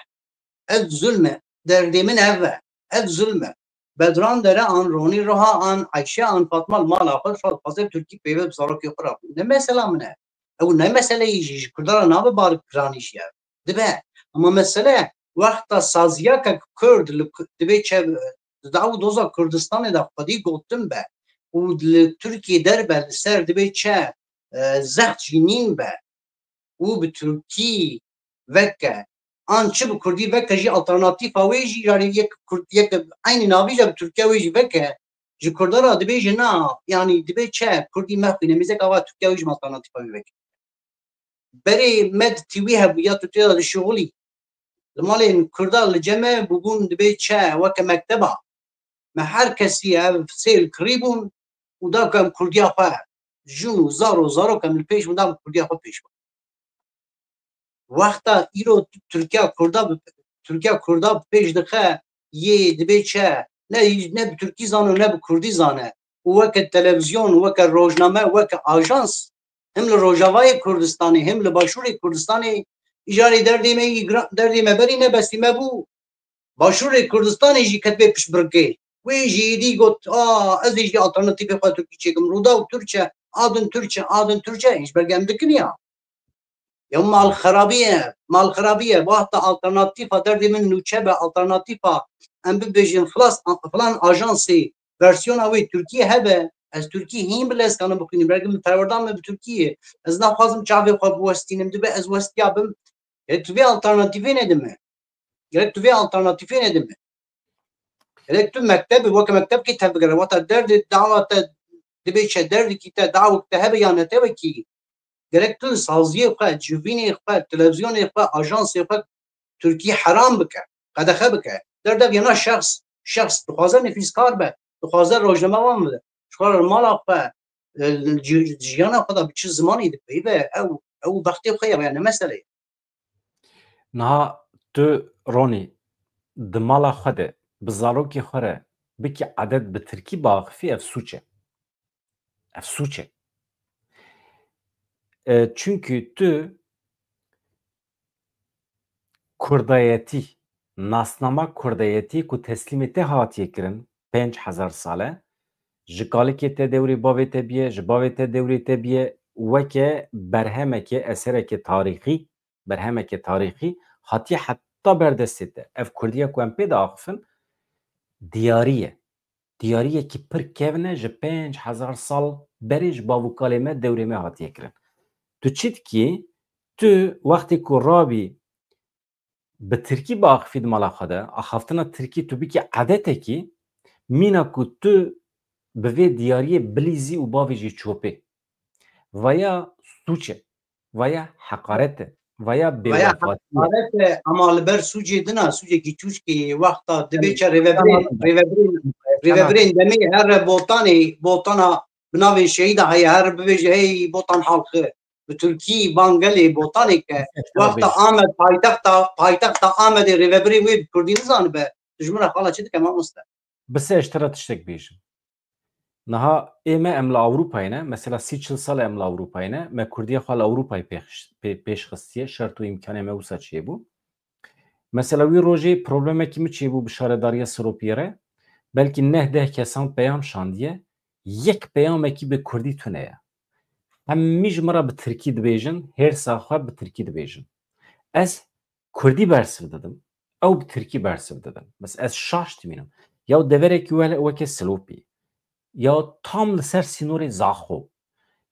Ev zulm e. Derdê min ev e. Ev zulm e. Bedran dere an Ronî Roha an Ayşe an Fatma li mala xwe dixwaze Tirkî peyve bi zarokê xwe re bû. Ne mesela min e. Ew ne meseleyê jî ji Kurdan re nabe bar giranî jî ye. Dibe. Ama mesele wexta saziyakek Kurd li Ku-, dibê çev-, di daw û doza Kurdistanê de xwedî gotin be û li Tirkiyê derbe li ser dibê çi, e, zext jî nîn be û bi Tirkî veke, an çi bi Kurdî veke jî alternatîfa wê jî, yani yek Kurd, yek eynî navî jî bi Tirkiya wê jî veke, ji Kurdan re dibêje na, yani dibê çi, Kurdî mexwîne, mêzek ava Tirkiya wê jî alternatîfa wê veke. Berê me di tî wî hebû ya tu tê de dişixulî. Li malên Kurda li cem me bûbûn dibê çi, weke mekteba. Me her kesî ev sê li kirî bûn û da ku em Kurdiya xwe, jin û zar û zarok em li pêş bûn, da ku Kurdiya xwe pêş bûn. Wexta îro Tirkiya Kurda bi, Tirkiya Kurda bi pêş dixe, yê dibê çi, ne, ne bi Tirkî zano, ne bi Kurdî zane. Û weke televizyon, weke rojname, weke ajans, him li Rojavayê Kurdistanê, him li Başûrê Kurdistanê, îcarê derdê me yî gira-, derdê me berî nebestî me bû. Başûrê Kurdistanê jî ketibê piştbirkê. Wê jî êdî got, a, ez ê jî alternatîfê xwe Tirkî çêkim. Rûdaw Tirk e, a din Tirk e, a din Tirk e, hîç belge em dikin ya. Ya mal xerabî ye, mal xerabî ye. Wexta alternatîfa derdê min nûçe be, alternatîfa em bibêjin filas, filan ajansê versiyona wê Tirkiyê hebe, ez Tirkî hîn bi lez kanim bixwînim. Belkî min perwerdan me bi Tirkî ye. Ez naxwazim çavê xwe biwestînim, dibe ez westiya bim. Gerek tu vê alternatîfê nedime. Gerek tu vê alternatîfê nedime. Gerek tu mektebê, weke mektebkê tevbigere. Wata derdê dawa te dibê çi, derdekî te, dawek te hebe ya netewekî. Gerek tu saziyê xwe, civînê xwe, televîzyonê xwe, ajansê xwe Tirkî heram bike, qedexe bike. Derdev yana şexs, şexs dixwaze nifîskar be, dixwaze rojnamevan bide. Ji xwe re mala xwe, e, ji-, jiyana xwe de bi çi zimanî dipeyve, ew, ew bextê xwe ye, ya ne mesele ye. Niha tu Ronî di mala xwe de bi zarokê xwe re bikî edet bi tirkî biaxifî, ev sûc e. Ev sûc e. E, çunkî tu kurdayetî, nasnama kurdayetî ku teslîmê te hatiye kirin pênc hezar sal e, ji kalikê te dewrê bavê te biye, ji bavê te dewrê te biye, weke berhemekê, eserekê tarîxî, berhemekê tarîxî hatiye heta ber destê te. Ev kurdiya ku em pê diaxifin diyarî ye. Diyariyekî pir kevn e ji pênc hezar sal berê ji bav û kalê me, dewrê me hatiye kirin. Tu çi dikî? Tu wextê ku rabî bi tirkî biaxifî di mala xwe de, axaftina tirkî tu bikî edetekî, mîna ku tu bi vê diyariyê bilîzî û bavêjî çopê. Vaya sûc e, vaya heqaret e, vaya bêwefatî ye. Heqaret e, ama li ber sûcê din a, sûcekî çûçkê ye, wexta dibê çi rêvebirên, rêvebirên, rêvebirên demê here Botanê, Botana bi navê Şehîda heye, here bibêje hey Botan halkı. Bi Tirkî Bangelê Botanê ke. Wexta Amed paytexta, paytexta Amedê rêvebirê wê bi Kurdî nizanibe, tu ji min re xala çi dike mamoste? Bi se ez ji te re tiştek bêjim. Niha ê me em li Ewropayê ne, mesela sî çil sal e em li Ewropayê ne, me kurdiya xwe li Ewropayê pêx-, pê-, pêş xistiye, şert û îmkanê me wisa çêbû. Mesela wî rojê problemekî min çêbû bi şaredariya Siropiyê re, belkî neh deh kesan peyam şandiye, yek peyamekî bi kurdî tune ye. Hemî ji min re bi tirkî dibêjin, hêrsa xwe bi tirkî dibêjin. Ez kurdî bersiv didim, ew bi tirkî bersiv didin. Bes ez şaş dimînim. Ya deverekî wele-, weke Silopî. Ya tam li ser sînorê Zaxo.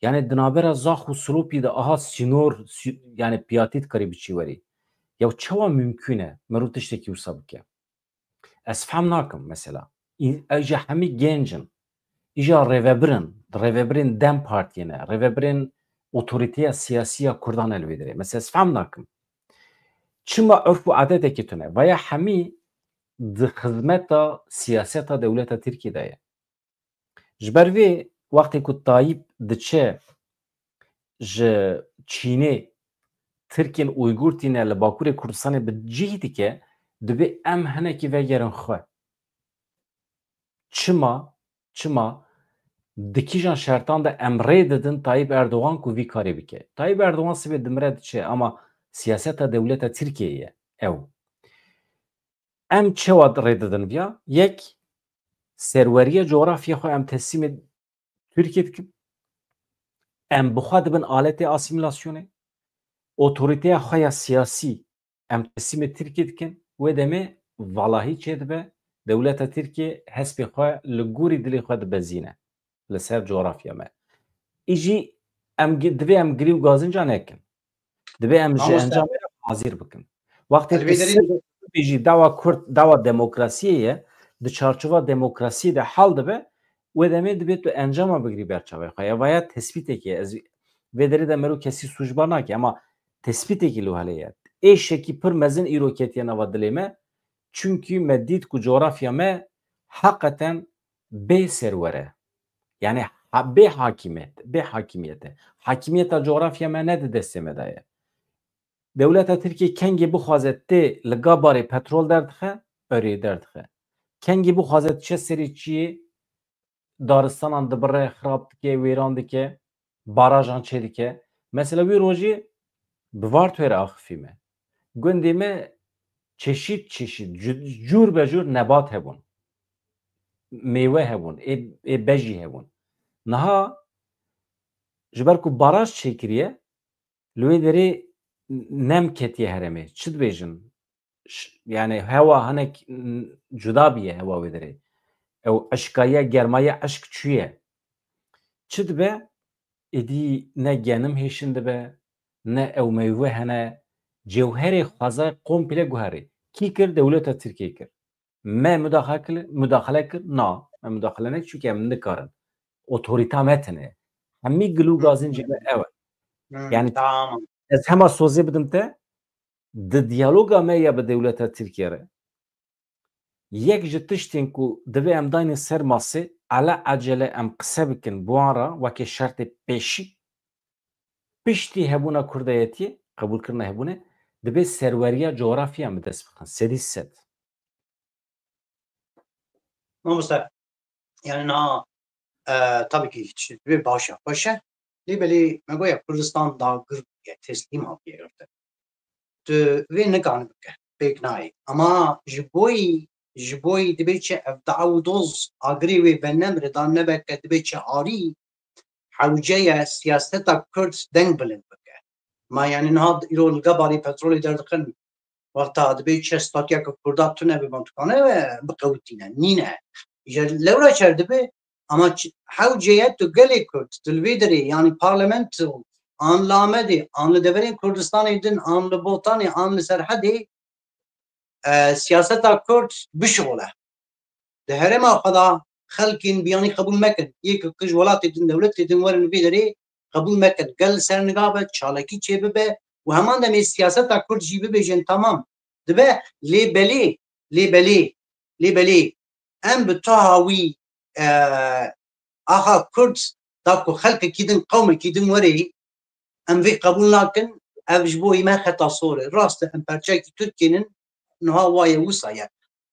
Yani di navbera Zaxo û Silopî de aha sînor, sî-, yani piyatî dikarî biçî werî. Ya çawa mümkün e mirov tiştekî wisa bike? Ez fehm nakim mesela. Î-, îja hemî genc in. Îja rêvebir in. Rêvebirên dem Partiyê ne. Rêvebirên otorîteya siyasî ya Kurdan e li vê derê. Mesela ez fehm nakim. Çima urf û adetekî tune? Vaya hemî di xizmeta siyaseta dewleta Tirkiyê de ye. Ji ber vê wextê ku Tayyip diçe ji Çînê Tirkên Uygur tîne li Bakurê Kurdistanê bi cih dike, divê em hinekî vegerin xwe. Çima, çima Di kîjan şertan de em rê didin Tayyip Erdogan ku vî karê bike? Tayyip Erdogan sibê dimire diçe, ama siyaseta dewleta Tirkiyeyê ye ew. Em çawa rê didin viya? Yek, serweriya coğrafya xwe em teslîmê Tirkiyê dikin. Em bi xwe dibin aletê asîmîlasyonê. Otorîteya xwe ya siyasî em teslîmê Tirkiyê dikin. Wê demê valahî çêdibe, dewleta Tirkiyê hespê xwe li gorî dilê xwe dibezîne li ser coğrafya me. Î jî em gi-, divê em girî û gazinca nekin. Divê em ji Mamoste. encamê re hazîr bikin. Wextê Elbî tu derî- ser bibêjî dawa Kurd, dawa demokrasiyê ye, di çarçova demokrasiyê de hal dibe, wê demê divê tu encama bigirî ber çavê xwe. Ev ya tespîtekê, ez vê derê de mero kesî sûcbar nake, ama tespîtekî li helê ye. Êşekî pir mezin îro ketiye nava dilê me, çunkî me dît ku coğrafya me heqeten bê serwer e. Yani ha-, bê hakimiyet, bê hakimiyet e. Hakimiyeta coğrafya me ne di destê me de ye. Dewleta Tirkiyê kengê bixwaze tê li Gabarê petrol derdixe, erê derdixe. Kengê bixwaze diçe serê çiyê, daristanan dibire, xirab dike, wêran dike, barajan çêdike. Mesela wî rojê bi var tûyê re axifî me. Gundê me çeşît çeşît, cu-, cûr be cûr nebat hebûn. Mêwe hebûn, ê, ê bejî hebûn. Niha ji ber ku baraj çêkiriye, li wê derê nem ketiye herêmê. Çi dibêjin? Ş-, yani hewa hinek, n-, cuda bûye hewa wê derê. Ew eşkaye, germaye eşk çûye. Çi dibe? Êdî ne genim hêşin dibe, ne ew meywe hene. Cewherê xwezayê komple guherî. Kî kir? Dewleta Tirkiyê kir. Me mudaxile, mudaxile kir? Na, me mudaxile nekir, çunke em nikarin. Otorîta me tune. Hemî gil û gazincê me ew e. Hmm, Yani tamam. Ez hema sozê bidim te, di diyaloga me ya bi dewleta Tirkiye re, yek ji tiştên ku divê em daynin ser masê, ele ecele em qise bikin bi wan re weke şertê pêşî, piştî hebûna kurdayetiyê, qebûlkirina hebûnê, divê serweriya coğrafya em bi dest bixin. Sedî sed. Mamoste, yani niha, e, tabii ki hiç bir baş yapışa. Lê belê me goya Kurdistan dagir bûye, teslîm hatiye girtin. Tu vê nikane bike, pêk nayê. Ama ji boyî, ji boyî dibê çi ev dawa û doz agirê wê venemre dan nebeke, dibê çi arî, hewce ye siyaseta Kurd deng bilind bike. Ma yani niha îro li Gabarê petrolê derdixin, wexta dibê çi statuyeke Kurda tune be, van dikane biqewitîne. Nîne. Ji lewra çer dibe, ama çi-, hewce ye tu gelê Kurd, tu li vê derê, yani parlamento, an li Amedê, an li deverên Kurdistanê din, an li Botanê, an li Serhedê, e, siyaseta Kurd bişixule. Di herêma xwe de xelkên biyanî qebûl mekin. Yek ku ji welatê din, dewletê din werin vê derê qebûl mekin. Gel li ser niga be, çalakî çê bibe û heman demê siyaseta Kurd jî bibêjin, tamam. Dibe, lê belê, lê belê, lê belê. Em bi taha wî, e, axa Kurd da ku xelkekî din, qewmekî din were, em vê qebûl nakin, ev ji bo me xeta sor e. Rast e, em perçekî Tirkiyê nin, niha waye wisa ye.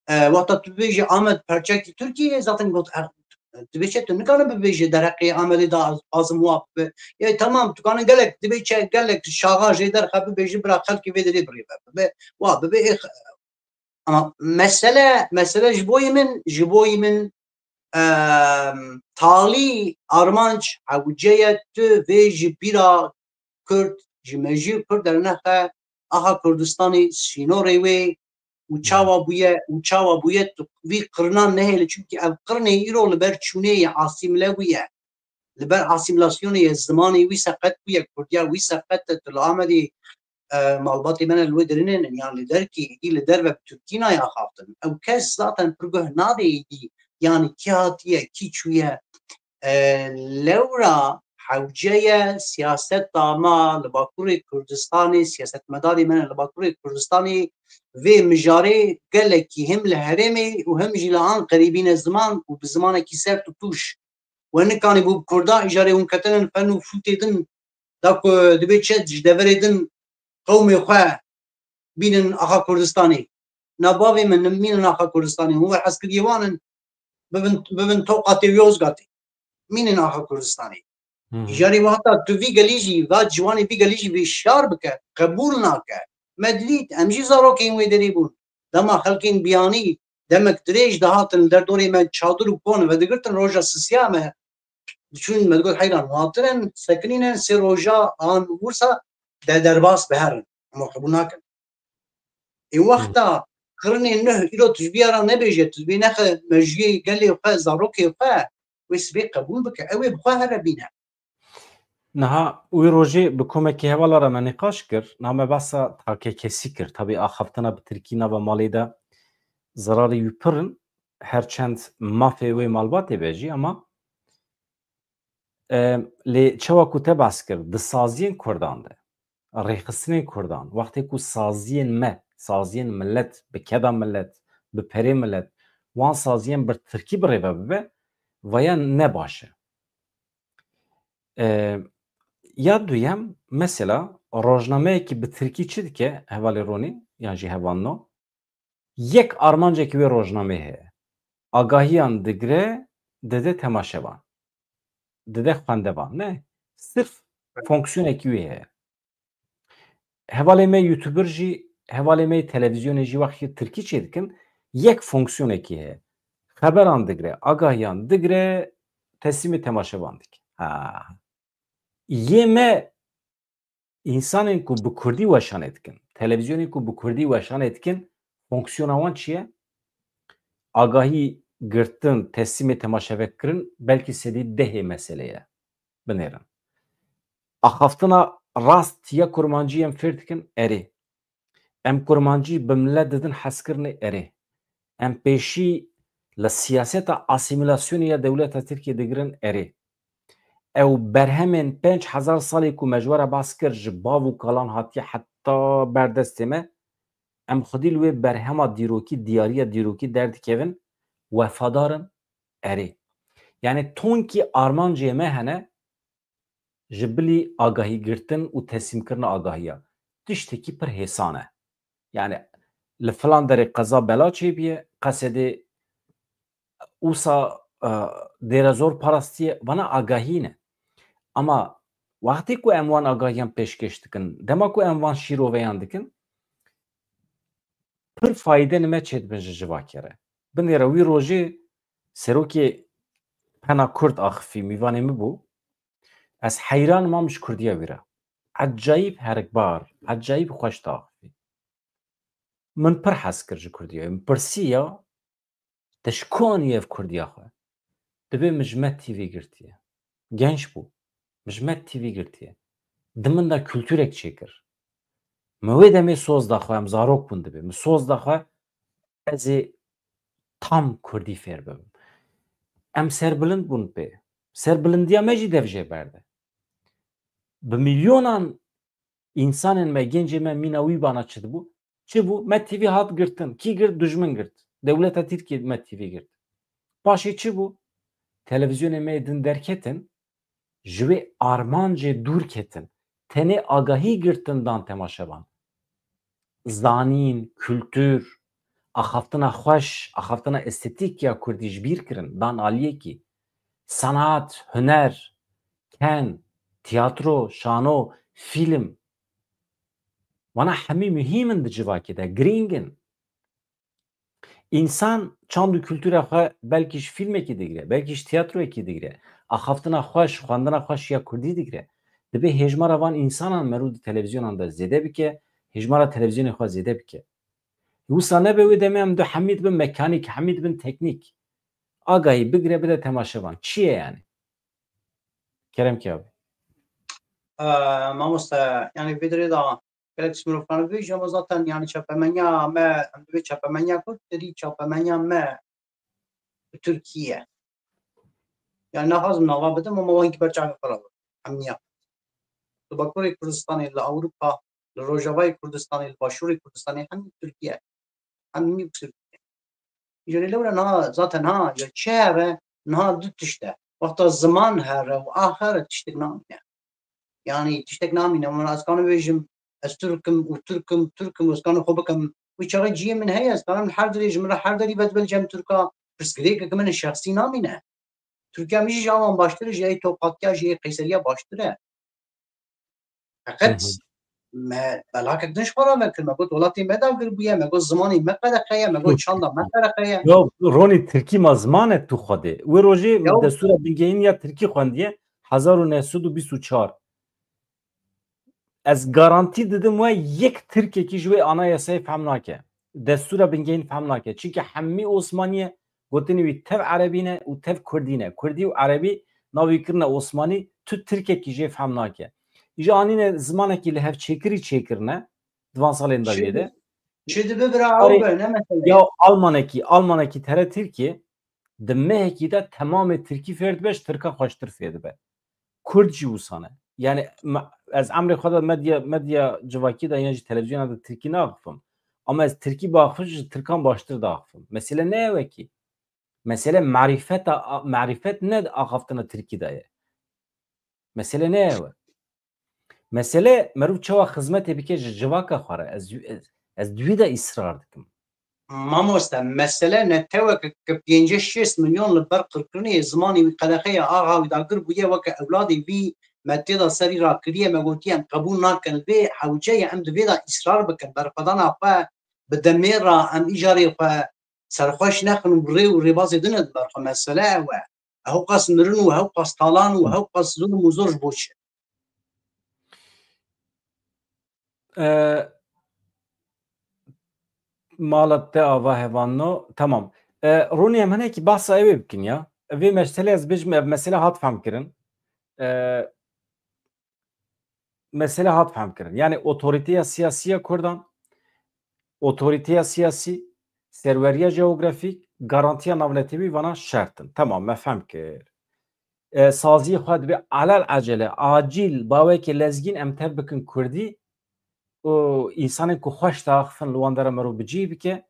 E, wexta tu bibêjî Amed perçekî Tirkiyê ye, zaten got, e, dibê çi tu nikane bibêjî derheqê Amedê de az-, azim wa bibe. Ya tamam, tu kane gelek, dibê çi gelek şaxa jê derxe bibêjî, bira xelkê vê derê birêve bibe. Wa bibe, ê, ama mesele, mesele ji bo yê min, ji bo yê min, em, talî armanc hewce ye tu vê ji bîra Kurd, ji mejiyê Kurd dernexe, axa Kurdistanê, sînorê wê û çawa bûye, û çawa bûye tu vî qirina nehêle, çimkî ev qirnê îro li ber çûnê ye, asîmle bûye. Li ber asîmîlasyonê ye, zimanê wî seqet bûye, kurdiya wî seqet e, tu li Amedê, e, malbatê me ne li wê derê ne, yan li derkî, êdî li derve bi tirkî nayê axaftin. Ew kes zaten pir guh nadê êdî, yanî kî hatiye, kî çûye. E, lewra hewce ye siyaseta me li Bakurê Kurdistanê, siyasetmedarê me ne li Bakurê Kurdistanê vê mijarê gelekî him li herêmê û him jî li Anqerê bîne ziman û bi zimanekî sert û tûj. We nikanîbû bi Kurda îjarê hûn ketine fen û fûtê din, da ku dibê çi ji deverê din qewmê xwe bînin axa Kurdistanê. Na bavê min, nimînin axa Kurdistanê. Hûn we hezkiriyê wan in, bibin, bibin toqatê Yozgatê. mînin axa Kurdistanê. Hı hı. Îcarê wexta tu vî gelî jî, va ciwanê vî gelî jî vê şar bike, qebûl nake. Me dilît, em jî zarokên wê derê bûn. Dema xelkên biyanî demek dirêj dihatin li derdorê me çadir û kon vedigirtin, roja sisiya me diçûn, me digot heyran, hatin sekinînin, sê roja an wisa de derbas biherin. Em qebûl nakin. Ê wexta kirinê nuh îro tu ji bîya re nebêje, tu dibê nexe mejiyê gelê xwe, zarokê xwe, wê sibê qebûl bike, ew ê bi xwe here bîne. Niha wî rojê bi komekî hevala re me nîqaş kir, niha me behsa takekesî kir. Tabî axaftina bi tirkî nava malê de zerarê wî pir in. Her çend mafê wê malbatê be jî, ama, e, lê çawa ku te behs kir, di saziyên Kurdan de, rêxistinên Kurdan, wextê ku saziyên me, saziyên milet, bi keda milet, bi perê milet, wan saziyên bi tirkî birêve bibe, vaya ne baş e. E, ya duyem, mesela, rojnameyekî bi tirkî çi dike, hevalê Ronî, yan jî hevalno? Yek armancekî wê rojnameyê heye. Agahiyan digre, dide temaşevan. Dide xwendevan. Ne? Sirf fonksiyonekî wê heye. Hevalê me youtuber jî, hevalê me yê televîzyonê jî wextê tirkî çêdikin, yek fonksiyonekî heye. Xeberan digre, agahiyan digre, teslîmê temaşevan dike. Ha. Yê me, însanên ku bi kurdî weşanê dikin, televîzyonên ku bi kurdî weşanê dikin, fonksiyona wan çi ye? Agahî girtin, teslîmê temaşevek kirin, belkî sedî dehê meselê ye. Binêrin. Axaftina rast ya kurmancî em fêr dikin, erê. Em kurmancî bi milet didin hezkirinê, erê. Em pêşî li siyaseta asîmîlasyonê ya dewleta Tirkiyê digirin, erê. Ew berhemên pênc hezar salê ku me ji we re behs kir, ji bav û kalan hatiye heta ber destê me, em xwedî li wê berhema dîrokî, diyariya dîrokî derdikevin, wefadar in, erê. Yani tonkî armancê me hene, ji bilî agahî girtin û teslîmkirina agahiya. Tiştekî pir hêsan e. Yani li filan derê qeza bela çêbûye, qesedê wisa, e, dêrezor parastiye, vana agahî ne. Ama wextê ku em wan agahiyan pêşkêş dikin, dema ku em van şîroveyan dikin, pir fayde nime çêdibin ji civakê re. Binêre wî rojê serokê Pena Kurd axifî, mîvanê min bû. Ez heyran mam ji kurdiya wî re. Ecayîb herikbar, ecayîb xweş diaxifî. Min pir hez kir ji kurdiya wî. Min pirsiya, te ji ku anî ev kurdiya xwe? Dibê min ji Med T V girtiye. Genç bû. Min ji Med T V girtiye. Di min de kulturek çêkir. Min wê demê soz da xwe, em zarok bûn dibê. Min soz da xwe, ez ê tam kurdî fêr bibim. Em serbilind bûn pê. Serbilindiya me jî dev jê berde. Bi milyonan însanên me, gencê me mîna wî bana çi dibû? Çi bû? Med T V hat girtin. Kî girt? Dujmin girt. Dewleta Tirkiyê Med T V girt. Paşê çi bû? Televîzyonê me yê din derketin, ji wê armancê dûr ketin. Tenê agahî girtin dan temaşevan. Zanîn, kultur, axaftina xweş, axaftina estetîk ya kurdî ji bîr kirin, dan aliyekî. Sanat, huner, ken, tiyatro, şano, fîlm. Wana hemî muhîm in di civakê de, girîng in. Însan çand û kultura xwe belkî ji fîlmekî digire, belkî ji tiyatroyekî digire. Axaftina xweş, xwendina xweş ya kurdî digire. Dibê hêjmara van însanan merû di televîzyonan de zêde bike, hêjmara televîzyonê xwe zêde bike. Wisa nebe wê demê em du hemî dibin mekanîk, hemî dibin teknîk. Agahî bigire bide temaşevan. Çi ye yani? Kerem ki abi. Ee, mamoste, yani vê derê de gelek ji mirovan vêjî, ama zaten yani çapemeniya me, em divê çapemeniya Kurd, derî çapemeniya me bi Tirkiye. Yani naxwazim nava bidim, ama wengî ber çavê xwe re bidim. Em niya. Li Bakurê Kurdistanê, li Ewropa, li Rojavayê Kurdistanê, li Başûrê Kurdistanê, hemî Tirkiye. Hemî bi Tirkiye. Îcarê lewre niha, zaten ha, ya çi here, niha du tişt e. Wexta ziman here û ax here tiştek namîne. Yani tiştek namîne. Min ez kanim bêjim, ez Tirk im û Tirk im, Tirk im û ez kanim xwe bikim. Wî çaxê cihê min heye, ez kanim her derê ji min re her derî vedibel cem Tirka, pirsgirêkek min şexsî namîne. Tirkiya min jî ji awan baştir e, ji ê Tokatiya, ji ê Qeyseriya baştir e. Feqet me belakek din ji xwe re vekir. Me got welatê me dagir bûye, me got zimanê me qereqe ye, me got çanda me qereqe ye. Yo, Ronî, tirkî ma ziman e tu Xwedê. Wê rojê min destûra bingehîn ya tirkî xwendiye, hezar û neh sed û bîst û çar. Ez garantî didim we yek tirkekî ji wê anayasayê fehm nake. Destûra bingehîn fehm nake. Çimkî hemî Osmanî ye, gotinê wî tev erebî ne û tev kurdî ne. Kurdî û erebî navî kirine Osmanî, tu tirkekî jê fehm nake. Îja anîne zimanekî li hev çêkirî çêkirine di van salên dawiyê de. Çi dibe bira ew be, ne mesele. Ya almanekî, almanekî tere tirkî, di mehekî de temamê tirkî fêr dibe, ji tirka xweştir fêr dibe. Kurd jî wisa ne. Yani me-, ez emrê xwe de medya, medya civakî de yan jî televizyona de tirkî naxifim. Ama ez tirkî baxifim, ji tirkan baştir daxifim. Mesele ne ew e kî. Mesele marîfeta, marîfet ne di axaftina tirkî de ye. Mesele ne ew e. Mesele merûv çawa xizmetê bike ji civaka xwe re. Ez, ez, ez di wî de îsrar dikim. Mamoste, mesele ne teweke ke pêncî şêst milyon li ber qirkirinê zimanê wî qedexe ye, axa wî dagir bûye, weke ewladê vî me tê de serî rakiriye, me gotiye em qebûl nakin. Vê hewce ye, em di vê de îsrar bikin, berxwedana xwe bi demê re em îcarê xwe serxweş nexin û rê û rêbazê din e di ber xwe. Mesele ew e. Hewqas mirin û hewqas talan û hewqas zulm û zor ji bo çi? E, mala te ava hevanno. Tamam. E, Ronî, em hinekî bahsa ewê bikin ya. Vê meselê ez bêjim, ev mesele hat fehm kirin. E, mesele hat fehm kirin. Yani otorîteya siyasî ya Kurdan, otorîteya siyasî, serweriya jeografîk, garantiya navnetewî, vana şert in. Tamam, me fehm kir. E, saziyê xwe dibe alel ecele, acîl, bawekê lezgîn em tev bikin kurdî û însanên ku xweş diaxifin li wan dera merov bi cih bike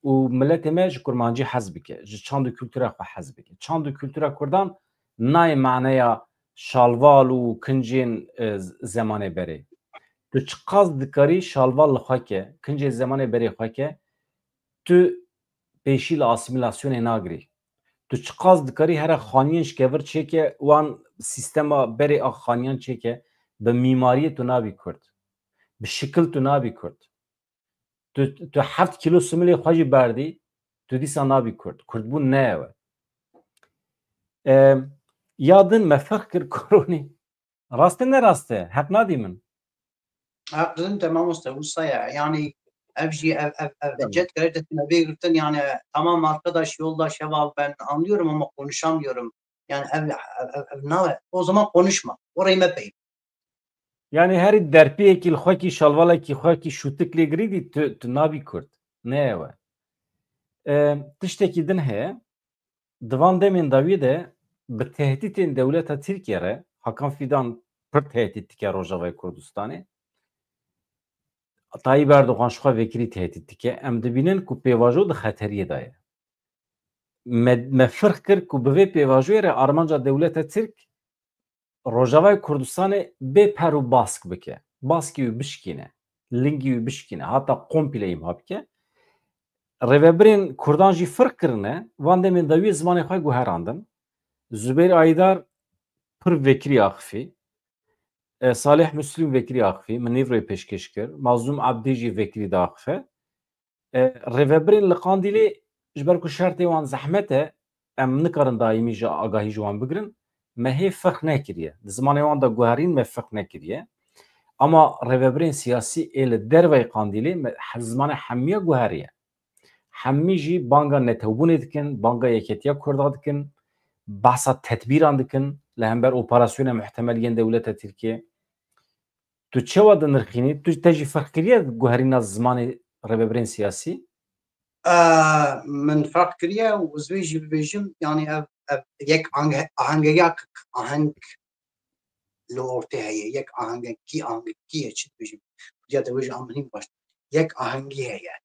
û miletê me ji kurmancî hez bike, ji çand û kultura xwe hez bike. Çand û kultura kurdan nayê maneya şalval û kincên, e, z-, zemanê berê. Tu çiqas dikarî şalval li xwe ke, kincê zemanê berê xwe ke, tu pêşî li asîmîlasyonê nagirî. Tu çiqas dikarî here xaniyên ji kevir çêke, wan sîstema berê a xaniyan çêke, bi mîmariyê tu nabî kurd. Bi şikil tu nabî kurd. Tu, tu heft kîlo similê xwe jî berdî, tu dîsa nabî kurd. Kurdbûn ne ew e. E, ya din me ferq kir koronî. Rast e, ne rast e? Heq nadî min? Heq didin te mamoste, wisa ye. Yani ev jî ev, ev, ev Tamam. Hicet karê te tine bê girtin, yani tamam arkadaş, yoldaş, heval, ben anlıyorum ama konuşamıyorum. Yani ev, ev, ev, ev nawe. O zaman konuşma. Orayı me pey. Yani herî derpiyekî li xwekî şalvalekî xwekî şûtik lê girî dî tu, tu nabî kurd. Ne ew e. E, tiştekî din heye. Di van demên dawiyê de bi tehdîtên dewleta Tirkiye re, Hakan Fidan pir tehdît dike Rojavayê Kurdistanê. Tayyip Erdogan ji xwe vekirî tehdît dike. Em dibînin ku pêvajo di xeteriyê de ye. Me, me firq kir ku bi vê pêvajoyê re armanca dewleta Tirk Rojavayê Kurdistanê bê per û bask bike. Baskî wî bişkîne. Lingî wî bişkîne. Hata komple îmha bike. Rêvebirên Kurdan jî firq kirine. Van demên dawiyê zimanê xwe guherandin. Zubeyr Aydar pir vekirî axifî. E, Salih Muslim vekirî axifî. Min nîv rê pêşkêş kir. Mazlûm Abdî jî vekirî diaxife. E, rêvebirên li Qandîlê ji ber ku şertê wan zehmet e, em nikarin daîmî ji agahî ji wan bigirin. Me hê ferq nekiriye. Di zimanê wan de guherîn me ferq nekiriye. Ama rêvebirên siyasî ê li derveyî Qandîlê me he-, zimanê hemiya guheriye. Hemî jî banga netewbûnê dikin, banga yeketiya Kurda dikin, behsa tedbîran dikin li hember operasyonê muhtemel yên dewleta Tirkiye. Tu çawa dinirxînî? Tu te jî ferq kiriye guherîna zimanê rêvebirên siyasî? Ee, min ferq kiriye û ez vê jî bibêjim, yani ev, ev yek ahenge-, ahengeyakik, aheng li ortê heye, yek ahengekî, ahengekî ye, çi dibêjim? Kurdiya de wê jî a min hîn baş. Yek ahengî heye.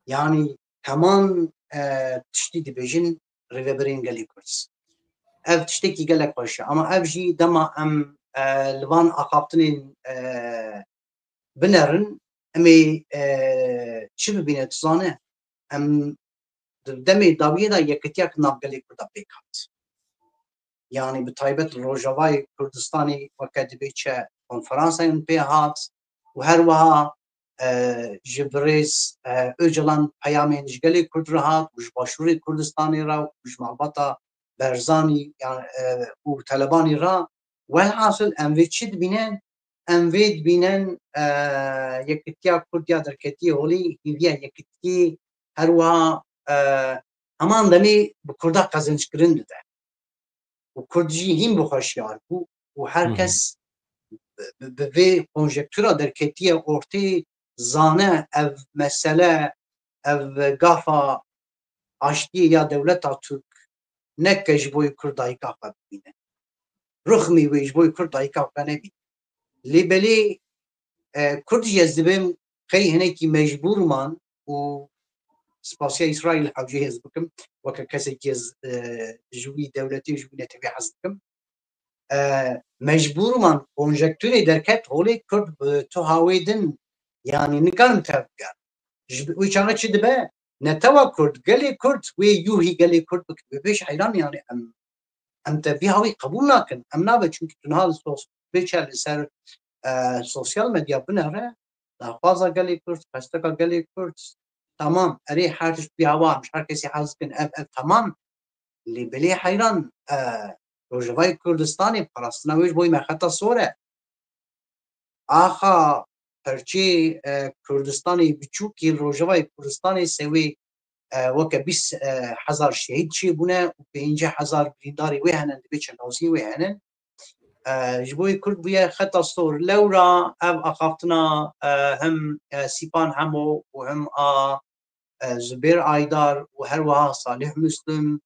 Yani heman, e, tiştî dibêjin rêvebirên gelê Kurd. Ev tiştekî gelek xweş e. Ama ev jî dema em, e, li van axaftinên, e, binerin, em ê, e, çi bibîne, tu zane? Em di demê dawiyê de yekitiya nav gelê Kurda pêk hat. Yanî bi taybet li Rojavayê Kurdistanê weke dibê çi konferansên pê hat û her wiha, e, ji birêz, e, Ocalan peyamên ji gelê Kurd re hat û ji Başûrê Kurdistanê re û ji malbata Berzanî, yan, e, û Telebanî re. Welhasil em vê çi dibînin? Em vê dibînin, e, yekitiya Kurd ya derketiye holê, hêviya yekitiyê her wiha, e, heman demê bi Kurda qezençkirin dide. Û Kurd jî hîn bi xwe şiyar bû û her kes bi, bi, bi vê konjektura derketiye ortê, zane ev mesele, ev gafa aştiyê ya dewleta Tirk neke ji bo Kurd dayika xwe bibîne. Rixmî wê ji bo Kurd dayika xwe nebîne. Lê belê, e, Kurd jî ez dibêm qey hinekî mecbûr man û spasiya Îsraîl hewceyê ez bikim, weke kesekî ez, e, ji wî dewletê û ji wî netewê hez dikim. E, mecbûr man konjekturê derket holê Kurd bi tu hawê din, yanî nikarin tev bigerin. Ji wî çaxê çi dibe? Netewa Kurd, gelê Kurd, wê yûhî gelê Kurd bikin. Wê bêj heyran, yanî em, em te vî hawî qebûl nakin. Em nabe, çunkî tu niha li sos-, bê çe li ser, e, sosyal medya binere, daxwaza gelê Kurd, xesteka gelê Kurd, tamam, erê her tişt vî hawa, em ji her kesî hez dikin, ev, ev tamam. Lê belê heyran, e, Rojavayê Kurdistanê parastina wê ji bo me xeta sor e. Axa perçê, e, Kurdistanê biçûkî li Rojavayê Kurdistanê sewê, e, weke bîst, e, hezar şehîd çêbûne û pêncî hezar birîndarê wê hene, dibê çelaziyê wê hene. E, ji bo yê Kurd bûye xeta sor. Lewra ev axaftina, e, him, e, Sîpan Hemo û him a, e, Zubêr Aydar û her wiha Salih Muslim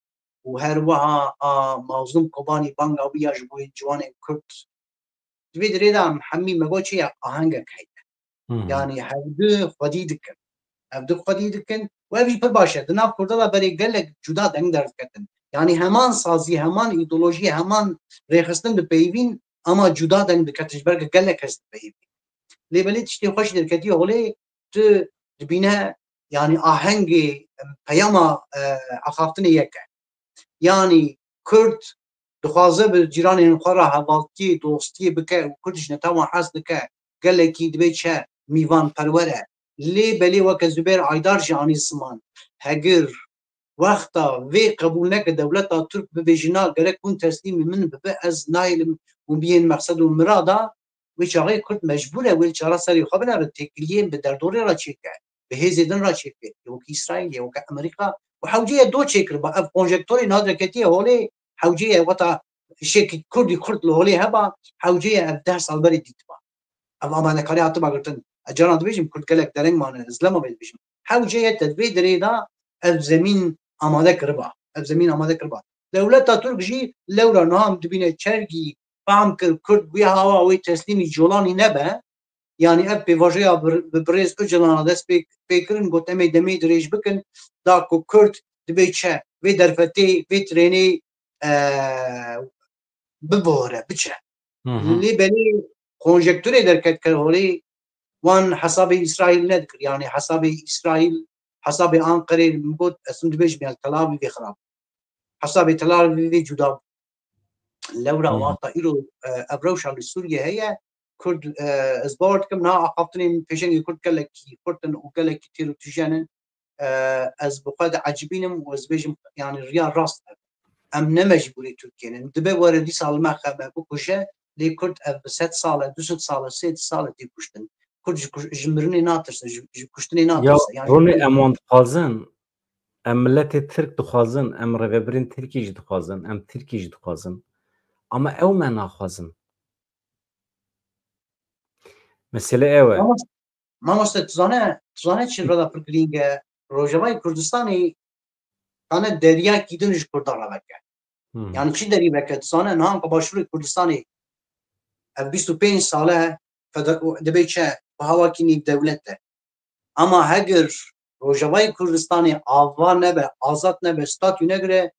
û her wiha a Mazlûm Kobanî banga wî ya ji bo yê ciwanên Kurd. Di vê dirê de em hemî me got çi ye, ahengek heye. Hı hı. Yanî hevdu xwedî dikin. Hevdu xwedî dikin. Û ev jî pir baş e. Di nav Kurda de berê gelek cuda deng derdiketin. Yanî heman sazî, heman îdeolojî, heman rêxistin dipeyivîn, ama cuda deng diketin. Ji ber ku gelek kes dipeyivîn. Lê belê tiştê xweş derketiye holê, tu dibîne, yanî ahengê, em, peyama, e, axaftinê yek e. Yanî Kurd dixwaze bi cîranên xwe re hevaltiyê, dostiyê bike û Kurd ji netewan hez dike, gelekî dibê çi, mîvanperwer e. Lê belê weke Zubêr Aydar jî anî ziman. Hegir wexta vê qebûl neke dewleta Tirk bibêje na, gerek hûn teslîmî min bibe, ez nayêlim hûn biyên mexsed û mirada, wê çaxê Kurd mecbûr e wê li çareserê xwe binere, têkiliyên bi derdorê re çêke, bi hêzê din re çêke, yê wekî Îsraîlê, yê weke Amerîka û hewce ye do çêkiriba. Ev konjektorê niha derketiye holê, hewce ye weta şêkî Kurdî Kurd li holê heba, hewce ye ev deh sal berê dîtiba. Ev amadekarî hatiba girtin. Ez caran dibêjim, Kurd gelek dereng mane, ez lema vê dibêjim. Hewce ye te di vê dirê de ev zemîn amade kiriba. Ev zemîn amade kiriba. Dewleta Tirk jî lewra niha em dibîne çergî fam kir, Kurd wî hawa wê teslîmî Colanî nebe. Yanî ev pêvajoya bi, bi birêz Ocalan re dest pê, pê kirin, got em ê demê dirêj bikin, da ku Kurd dibê çi, vê derfetê, vê trênê, e, bibore, biçe. Hı hı. Lê belê konjekturê derket ke holê wan hesabê Îsraîl nedikir. Yanî hesabê Îsraîl, hesabê Anqerê, min got, ez hûn dibêjim, yanî Tel Avîvê xirab. Hesabê Tel Avîvê cuda bû. Lewra Hı hı. wexta îro, e, ev rewşa li Sûriyê heye, Kurd, e, ez bawer dikim, niha axaftinên pêşengê Kurd gelekî xurt in û gelekî têr û tîjen in. E, ez bi xwe diecibînim û ez bêjim, yanî riya rast e. Em ne mecbûrê Tirkiyê ne. Dibe were dîsa li me xe me bikuje, lê Kurd ev bi sed sal e, du sed sal e, sê sed sal e tê kuştin. Kurd ji kuj-, ji mirinê natirse, ji, ji kuştinê Ya natirse. Yanî ronê Kurd em wan dixwazin, em miletê Tirk dixwazin, em rêvebirên Tirkî jî dixwazin, em Tirkî jî dixwazin. Ama ew me naxwazin. Mesele ew e. Mamoste, mamoste, tu zane, tu zane çi rada pir girîng e? Rojavayê Kurdistanê kane deryakî din ji Kurdan re veke. Hı hı. Yanî çi derî veke? Tu zane, niha ku Başûrê Kurdistanê ev bîst û pênc sal e fede-, dibê çi? Bi hawakî nîv dewlet e. Ama hegir Rojavayê Kurdistanê ava nebe, azad nebe, statû negire,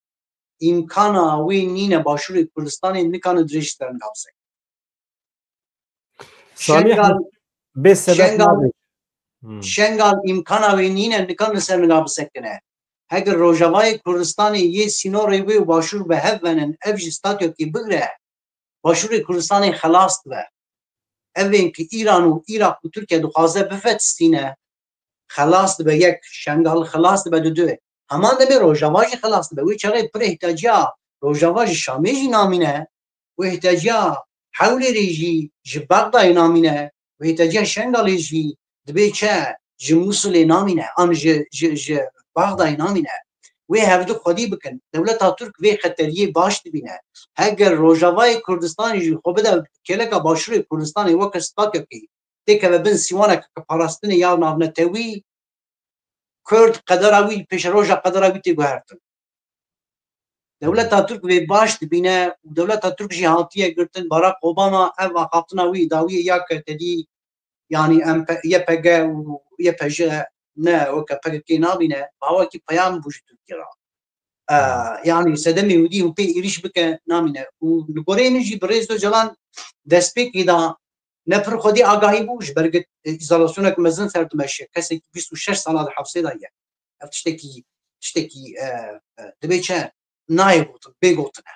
îmkana wê nîne Başûrê Kurdistanê nikane dirêj ser niha bisekine. Salih, Şengal, bê sebeb Şengal, nabê. Hmm. Şengal îmkana wê nîne, nikan li ser niha bisekine. Heger Rojavayê Kurdistanê yê sînorê wê û Başûr bi hev venin, ev ji statuyekê bigre, Başûrê Kurdistanê xelas dibe. Evên ki Îran û Iraq û Tirkiye dixwaze bifetistîne, xelas dibe yek, Şengal xelas dibe didu. Heman demê Rojava jî xelas dibe. Wê çaxê pir ihtiyaciya Rojava ji Şamê jî namîne. Wê ihtiyaciya Hewlêrê jî ji Bexdayê namîne. Wê ihtiyaciya Şengalê jî dibê çi ji Mûsilê namîne, an ji, ji, ji Bexdayê namîne. Wê hevdu xwedî bikin. Dewleta Tirk vê xeteriyê baş dibîne. Heger Rojavayê Kurdistanê jî xwe bide kêleka Başûrê Kurdistanê weke statuyekê têkeve bin sîwaneke ki parastinê ya navnetewî, Kurd qedera wî, pêşeroja qedera wî tê guhertin. Dewleta Tirk vê baş dibîne û dewleta Tirk jî hatiye girtin. Barack Obama ev axaftina wî dawiyê ya ke tedî, yanî em Y P G û Y P J ne weke P K K nabîne, bi awakî peyam bû ji Tirkiye re. E, yanî sedemê wî dî û pê êrîş bike namîne. Û li goreyê min jî birêz Ocalan destpêkê da ne pir xwedî agahî bû, ji ber ku, e, îzolasyonek mezin ser dimeşe. Kesekî bîst û şeş sala di hefsê de ye. Ev tiştekî, tiştekî, e, e, dibê çi? Nayê gotin, bê gotin e.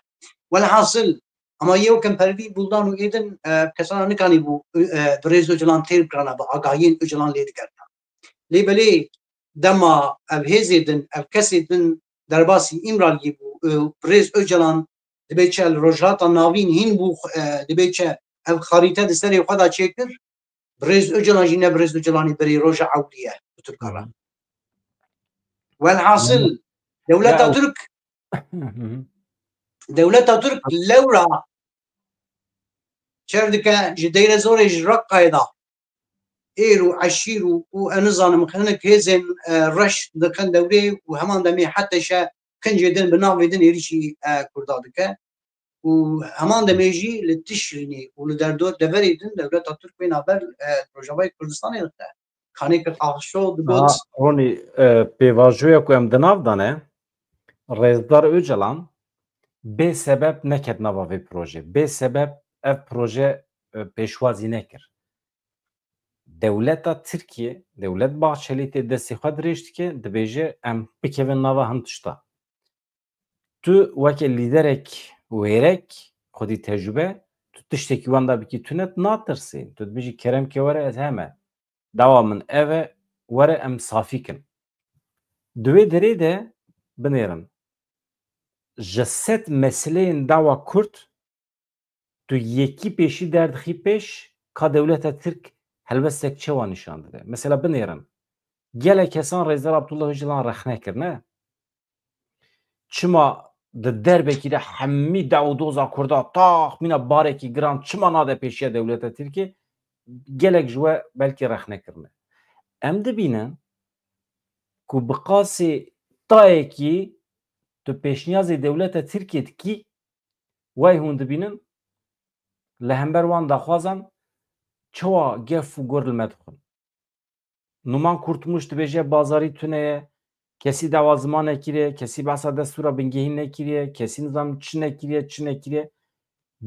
Welhasil, ama yê weke Pervîn Buldan û êdin, e, kesana nikanî bû, e, birêz Ocalan têr bikirana, bi agahiyên Ocalan lê digerina. Lê belê dema ev hêzê din, ev kesê din derbasî Îmraliyê bû, e, birêz Ocalan dibê çi li Rojhilata Navîn hîn bû, e, dibê çi ev xarîte di serê xwe de çêkir, birêz Ocalan jî ne birêz Ocalanî berî roja ewlî ye bi Tirkan re. Welhasil, dewleta Tirk, dewleta Tirk lewra çer dike ji Deyrezorê, ji Reqqayê de êr û eşîr û, û ez nizanim hinek hêzên, e, reş dixin dewrê û heman demê heta şe kincê din bi navê din êrîşî, e, Kurda dike. Û heman demê jî li Tişrînê û li derdor deverê din dewleta Tirk wê navber, e, Rojavayê Kurdistanê dixte. Kanê ki Qaxşo digot. Ronî, e, pêvajoya ku em di nav de ne, Rêzdar Ocalan bê sebeb neket nava vê proje. Bê sebeb ev proje, e, pêşwazî nekir. Dewleta Tirkiye, dewlet Bahçeli tê destê xwe dirêj dike, dibêje em bikevin nava hin tişta. Tu weke lîderek wêrek, xwedî tecrûbe, tu tiştekî wenda bikî, tu ne natirsî. Tu dibêjî kerem ke were ez heme. Dawa min ev e, were em safî kin. Di wê derê de binêrin. Ji sed meseleyên dawa Kurd tu yekî pêşî derdixî pêş, ka dewleta Tirk helwestek çawa nîşan dide? Mesela binêrin, gelek kesan Rêzdar Abdullah Ocalan rexne kirine. Çima di derbekî de hemî dew û doza Kurda taxmîna barekî giran çima nade pêşiya dewleta Tirkê? Gelek ji we belkî rexne kirine. Em dibînin ku bi qasî tayekî tu pêşniyazê dewleta Tirkê dikî, Wey hûn dibînin, li hember wan daxwazan çawa gef û gur li me dixwin. Numan Kurtmûş dibêje bazarî tune ye, kesî dawa ziman nekiriye, kesî behsa destûra bingehîn nekiriye, kesî nizam çi nekiriye, çi nekiriye.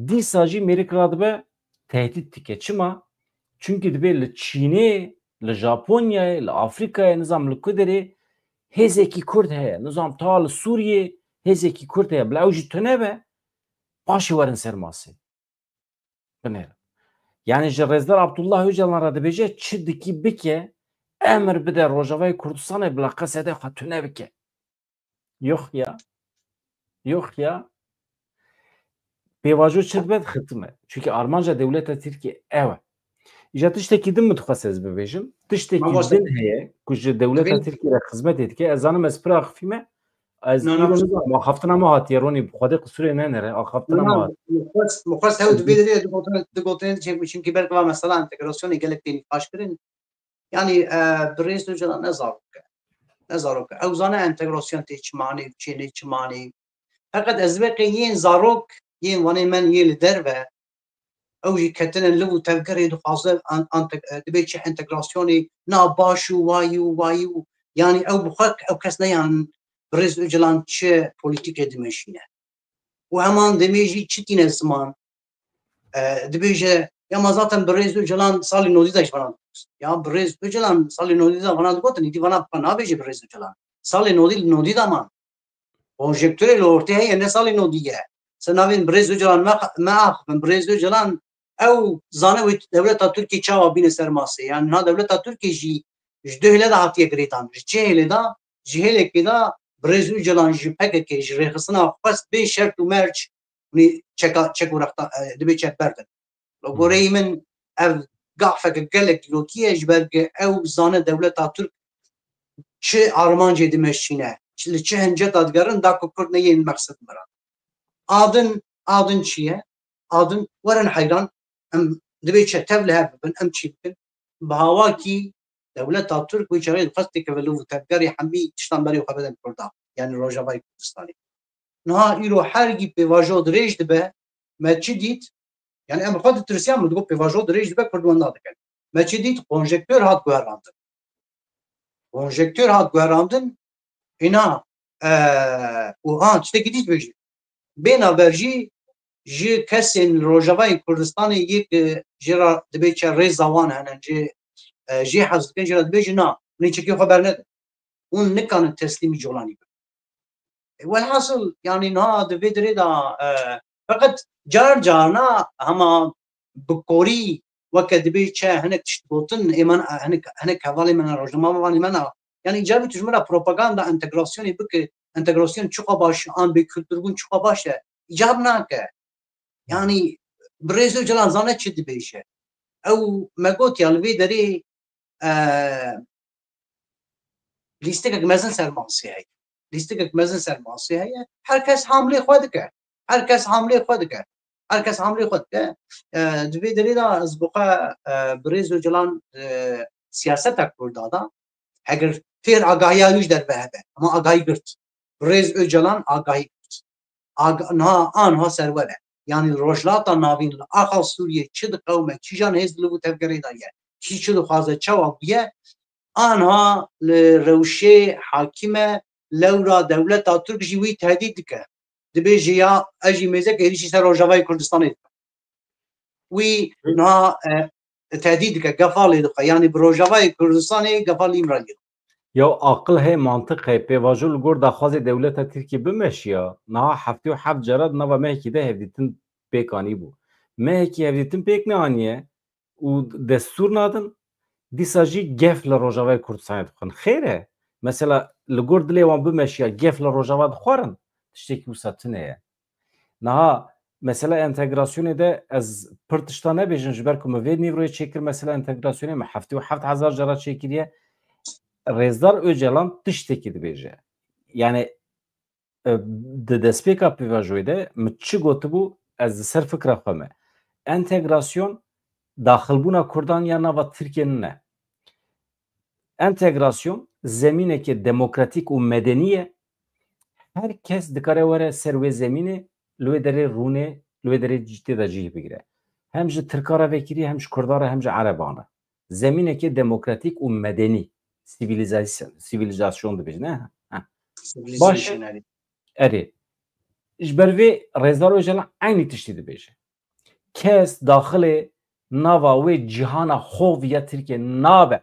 Dîsa jî mêrik radibe tehdît dike. Çima? Çunkî dibê li Çînê, li Japonyayê, li Afrîkayê, nizam li ku derê hêzekî Kurd heye. Nizam ta li Sûriyê hêzekî Kurd heye. Bila ew jî tune be, paşê werin ser masê. Binêrin. Yani ji Rêzdar Abdullah Ocalan re dibêje çi dikî bike, emir bide Rojavayê Kurdistanê bila qesedê xwe tune bike. Yox ya. Yox ya. Pêvajo çi dibe dixitime. Çünkü armanca dewleta Tirkiye ew e. Îja tiştekî din min dixwest ez bibêjim. Tiştekî Mamoste. Din heye ku ji dewleta Tirkiye re xizmetê dike. Ez zanim ez pir axifîme. Ez No, no. Îro nizanim. Axaftina me hatiye Ronî. Bi Xwedê qisûrê nenere. Axaftina me No, no. hatiye. Mixwest, mixwest hew di vê derê digotin, digotin çi-, çünkü belki va mesela entegrasyonê gelek tê nîqaş kirin. Yani, e, birêz Ocalan ne zarok e. Ne zarok e. Ew zane entegrasyon tê çimanê, çênê çimanê. Feqet ez belkî yên zarok, yên wanê men yê li derve, ew jî ketine liv û tevgerê dixwaze an-, ante-, e, dibê çi entegrasyonê na baş û wayî û wayî û, yani ew bi xwe ew kes neyan birêz Ocalan çi polîtîkê dimeşîne. Û heman demê jî çi tîne ziman, e, dibêje, ya ma zaten birêz Ocalan salê nodî de ji vana digot. Ya birêz Ocalan salê nodî de vana digot, îdî vana bi xwe nabêje birêz Ocalan. Salê nodî li nodî de man. Konjektûrê li ortê heye, ne salê nodî ye. Ser navên birêz Ocalan me, me axivin. Birêz Ocalan ew zane wê dewleta Tirkiyê çawa bîne ser masê. Yani niha dewleta Tirkiyê jî ji du hêle de hatiye girêdan. Ji çi hêlê de? Ji hêlekê de birêz Ocalan ji P K K, ji rêxistina xwest bê şert û merc hûnê çeka, çek û rexta, e, dibê çek berdin. Li goreyê min ev gafeke gelek dîrokî ye, ji ber ku ew zane dewleta Tirk çi armancê dimeşîne, çi, li çi hinceta digerin, da ku Kurd neyên mexsed miran. Adin, adin çi ye? Adin, werin heyran, em dibê çetev li hev bibin, em çî bikin? Bi hawakî dewleta Tirk wê çaxê dixwest têkeve li û tevgerê hemî tiştan berê xwe bidin Kurdan, yani Rojavayê Kurdistanê. Niha îro hergî pêvajo dirêj dibe, me çi dît? Yani em xwe ditirsiyan, min digot pêvajo dirêj dibe, Kurd wenda dikin. Me çi dît? Konjektör hat guherandin. Konjektör hat guherandin, îna, e, û ha, tiştekî dît bêjî. Bêna ber jî ji kesên li Rojavayê Kurdistanê yek, e, jê re dibê çi rêza wan hene, jê, e, jê hez dikin, jê re dibêjin na, hûn ê çekê xwe bernedin. Hûn nikanin teslîmî Colanî bin. E, welhasil, yani niha di vê dirê de, e, feqet car carna hema bi korî weke dibê çi hinek tişt gotin, ê me, hinek, hinek hevalê me ne, rojnamevanê me ne. Yani îcar bû tu ji min re propaganda entegrasyonê bike, entegrasyon çiqa baş, an bêkulturbûn çiqa baş e, îcar nake. Yani birêz Ocalan zane çi dibêje. Ew me got ya li vê derê, e, lîstikek mezin ser masê heye. Lîstikek mezin ser masê heye. Her kes hamlê xwe dike. Her kes hamlê xwe dike. Her kes hamlê xwe dike. E, di vê derê de ez bi xwe, e, birêz Ocalan, e, siyaseta Kurda da, heger fêr agahiya wî ji derve hebe, ama agahî girt. Birêz Ocalan agahî girt. Ag-, niha, anha serwer e. Yani Rojhilata Navîn li axa Sûriyê çi diqewime, kîjan hêz li vû tevgerê de ye, kî çi dixwaze, çawa bûye, anha li rewşê hakim e, lewra dewleta Tirk jî wî tehdît dike. Dibêje ya ez jî mêzek êrîşî ser Rojavayê Kurdistanê dikim. Wî niha, e, tehdît dike, gefa lê dixe. Yani bi Rojavayê Kurdistanê gefa lî Îmraliyê. Ya aqil heye, mantiq heye, pêvajo li gor daxwazê dewleta Tirkiyê bimeşiya, niha heftê û heft cara di nava mehekî de hevdîtin pêk anîbû. Mehekî hevdîtin pêk neaniye û destûr nadin, dîsa jî gef li Rojavayê Kurdistanê dixwin. Xêr e, mesela li gor dilê wan bimeşiya gef li Rojava dixwarin, tiştekî wisa tune ye. Niha mesela entegrasyonê de ez pir tişta nebêjim, ji ber ku min vê nîvroyê çêkir, mesela entegrasyonê min heftê û heft hezar cara çêkiriye. Rêzdar Ocalan tiştekî dibêje. Yani, e, di destpêka pêvajoyê de min çi gotibû, ez li ser fikra xwe me. Entegrasyon daxilbûna Kurdan ya nava Tirkiyê nine. Entegrasyon zemîneke demokratîk û medenî ye. Her kes dikare were ser wê zemînê, li wê derê rûnê, li wê derê cî-, tê de cih bigire. Hem ji Tirka re vekirî, hem ji Kurda re, hem ji Ereban re. Zemîneke demokratîk û medenî, sivîlîzasyon, sivîlîzasyon dibêjin, ne? Ha. Baş e. Erê. Ji ber vê Rêzdar Ocalan eynî tiştî dibêje. Kes daxilê nava wê cîhana xov ya Tirkiye nabe.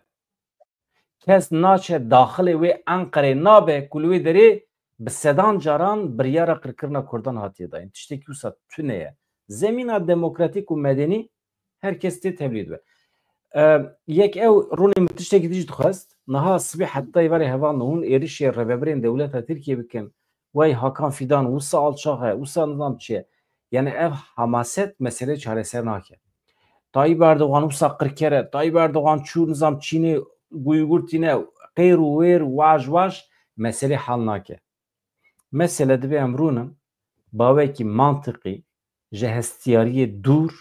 Kes naçe daxilê wê Enqerê nabe ku li wê derê bi sedan caran biryara qirkirina Kurdan hatiye dayîn. Tiştekî wisa tune ye. Zemîna demokratîk û medenî her kes tê tevlî dibe. E, yek ew rûnê min tiştekî dî jî dixwest. Niha sibê heta êvarê hevalno hûn êrişê rêvebirên dewleta Tirkiye bikin. Wey Hakan Fidan wisa alçax e, wisa nizam çi ye. Yani ev hemaset meselê çareser nake. Tayyip Erdogan wisa qirker e, Tayyip Erdogan çû nizam Çînê guygur tîne, qêr û wêr, waj waj, meselê hal nake. Mesele divê em rûnin, bawekî mantiqî, ji hestiyariyê dûr,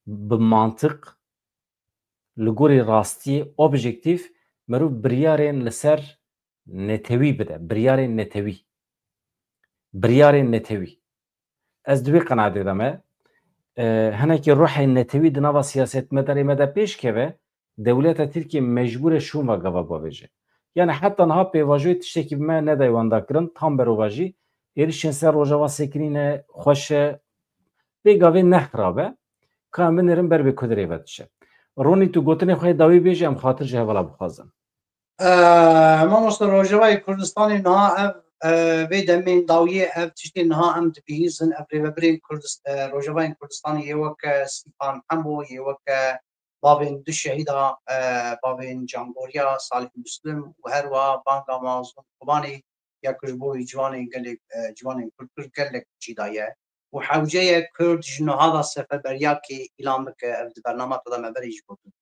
bi mantiq, li gorî rastiyê, objektîf, merûv biryarên li ser netewî bide, biryarên netewî. Biryarên netewî. Ez di wê qenaetê de me. E, hinekî ruhê netewî di nava siyasetmedarê me de pêş keve, dewleta Tirkiye mecbûr e şûn va gava bavêje. Yani heta niha pêvajoyê tiştekî bi me nedayê wendakirin, tam berovajî êrişên ser Rojava sekinîne, xweş e, vê gavê ne xirab e. Ka em binêrin ber bê ku dirê ve diçe. Ronî, tu gotinê xwe yê dawî bêje, em xatir ji hevala bixwazin. E, Mamoste, Rojavayê Kurdistanê niha ev, e, vê demên dawiyê ev tiştê niha em dibihîzin, ev rêvebirên Kurdist-, e, Rojavayên Kurdistanê yê weke Stîfan Hemo, yê weke bavên du şehîda, e, bavên Cangoriya, Salih Muslim û herwiha banga Mazlûm Kobanê ya ku ji bo ciwanên gelê, e, ciwanên Kurd kir gelek cî daye. Û hewce ye Kurd ji niha da seferberiyakê îlan bike, ev di bernama te de me berê jî gotin.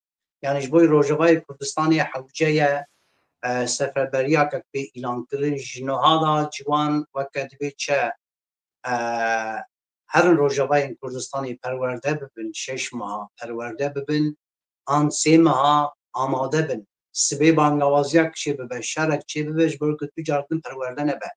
Yani ji bo Rojavayê Kurdistanê hewce ye, e, seferberiyakek bê îlankirin, ji niha da ciwan weke dibê çi, e, herin Rojavayên Kurdistanê perwerde bibin, şeş meha perwerde bibin, an sê meha amade bin. Sibê bangawaziya çê bibe, şerek çê bibe, ji bo ku tu car din perwerde nebe.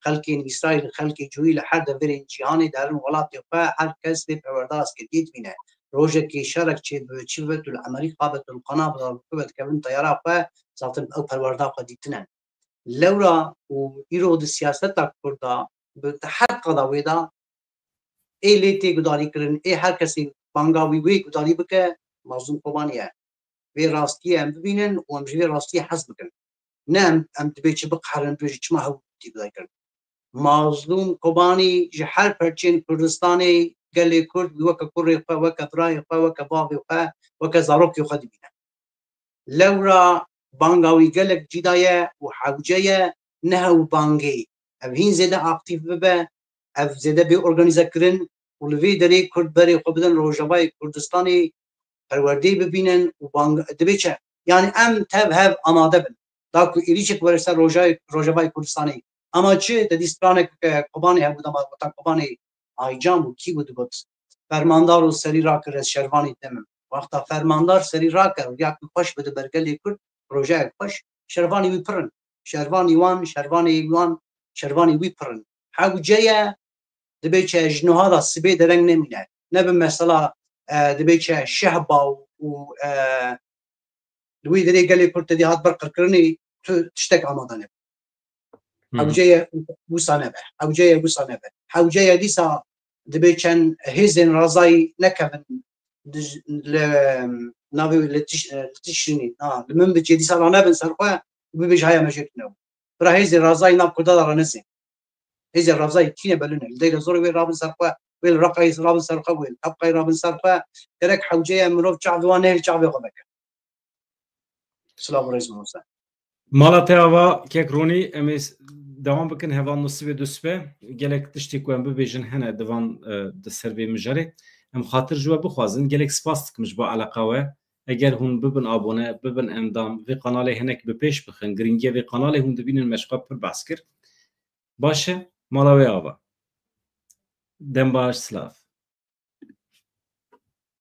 Xelkên Îsraîl, xelkê cûyî li her deverên cîhanê di herin welatê xwe, her kes vê perwerda askeriyê dibîne. Rojekê şerek çê bibe, çi bibe, tu li Amerîka be, tu li Kanada be, tu dikevin teyara xwe, zaten ew perwerda xwe dîtine. Lewra û îro di siyaseta Kurda, bi her qada wê de, ê lê tê gudarîkirin, ê her kesê banga wî wê gudarî bike, Mazlûm Kobanî ye. Vê rastiyê em bibînin û em ji vê rastiyê hez bikin. Ne em, em dibê çi biqeherin, bibêjin çima hew tê gudarîkirin. Mazlûm Kobanî ji her perçeyên Kurdistanê gelê Kurd wî weke kurê xwe, weke birayê xwe, weke bavê xwe, weke zarokê xwe dibîne. Lewra banga wî gelek cî daye û hewce ye, ne hew bangê. Ev hîn zêde aktîf bibe, ev zêde bê organîze kirin û li vê derê Kurd berê xwe bidin Rojavayê Kurdistanê, perwerdeyê bibînin û bang dibê çi? Yani em tev hev amade bin. Da ku êrîşek were ser Rojay-, Rojavayê Kurdistanê. Ama çi? Te dî stranek, e, Kobanê hebû, dema gotan Kobanê Aycan bû, kî bû digot, fermandar û serî rakir ez şervanî demim. Wexta fermandar serî rakir, ya ku xweş bide ber gelê Kurd, rojayek xweş, şervanî wî pir in. Şervanî wan, şervanê wan, şervanî wî pir in. Hewce ye, dibê çi ji niha da sibê dereng nemîne. Ne bi mesela, e, dibê çi şehba û, û, e, li wî derê gelê Kurd tedî hat ber qirkirinê tu tiştek amade nebe. Hmm. Hewce ye wisa nebe. Hewce ye wisa nebe. Hewce ye dîsa dibê çend hêzên razayî nekevin dij-, li navê wî li tiş-, li tişrînî. Ha, li min bicê dîsa ranebin ser xwe û bibêj haya me jê tune bû. Bira hêzên razayî nav Kurda de ranezê. Hêzên razayî tîne belûne. Li Deyrê Zorê wê rabin ser xwe, wê li Reqayê rabin ser xwe, wê li Tebqayê rabin ser xwe. Gerek hewce ye mirov çavê wan nehêl çavê xwe veke. Silav û rêz Musa. Mala te ava kek Ronî, em ê s-, devam bikin heval nû sibê du sibe. Gelek tiştê ku em bibêjin hene di van, e, di ser vê mijarê. Em xatir ji we bixwazin. Gelek spas dikim ji bo eleqa we. Eger hûn bibin abone, bibin endam, vê kanalê hinek bi pêş bixin. Giringiya vê kanalê hûn dibînin me ji xwe pir behs kir. Baş e, mala wê ava. Dem baş, silav.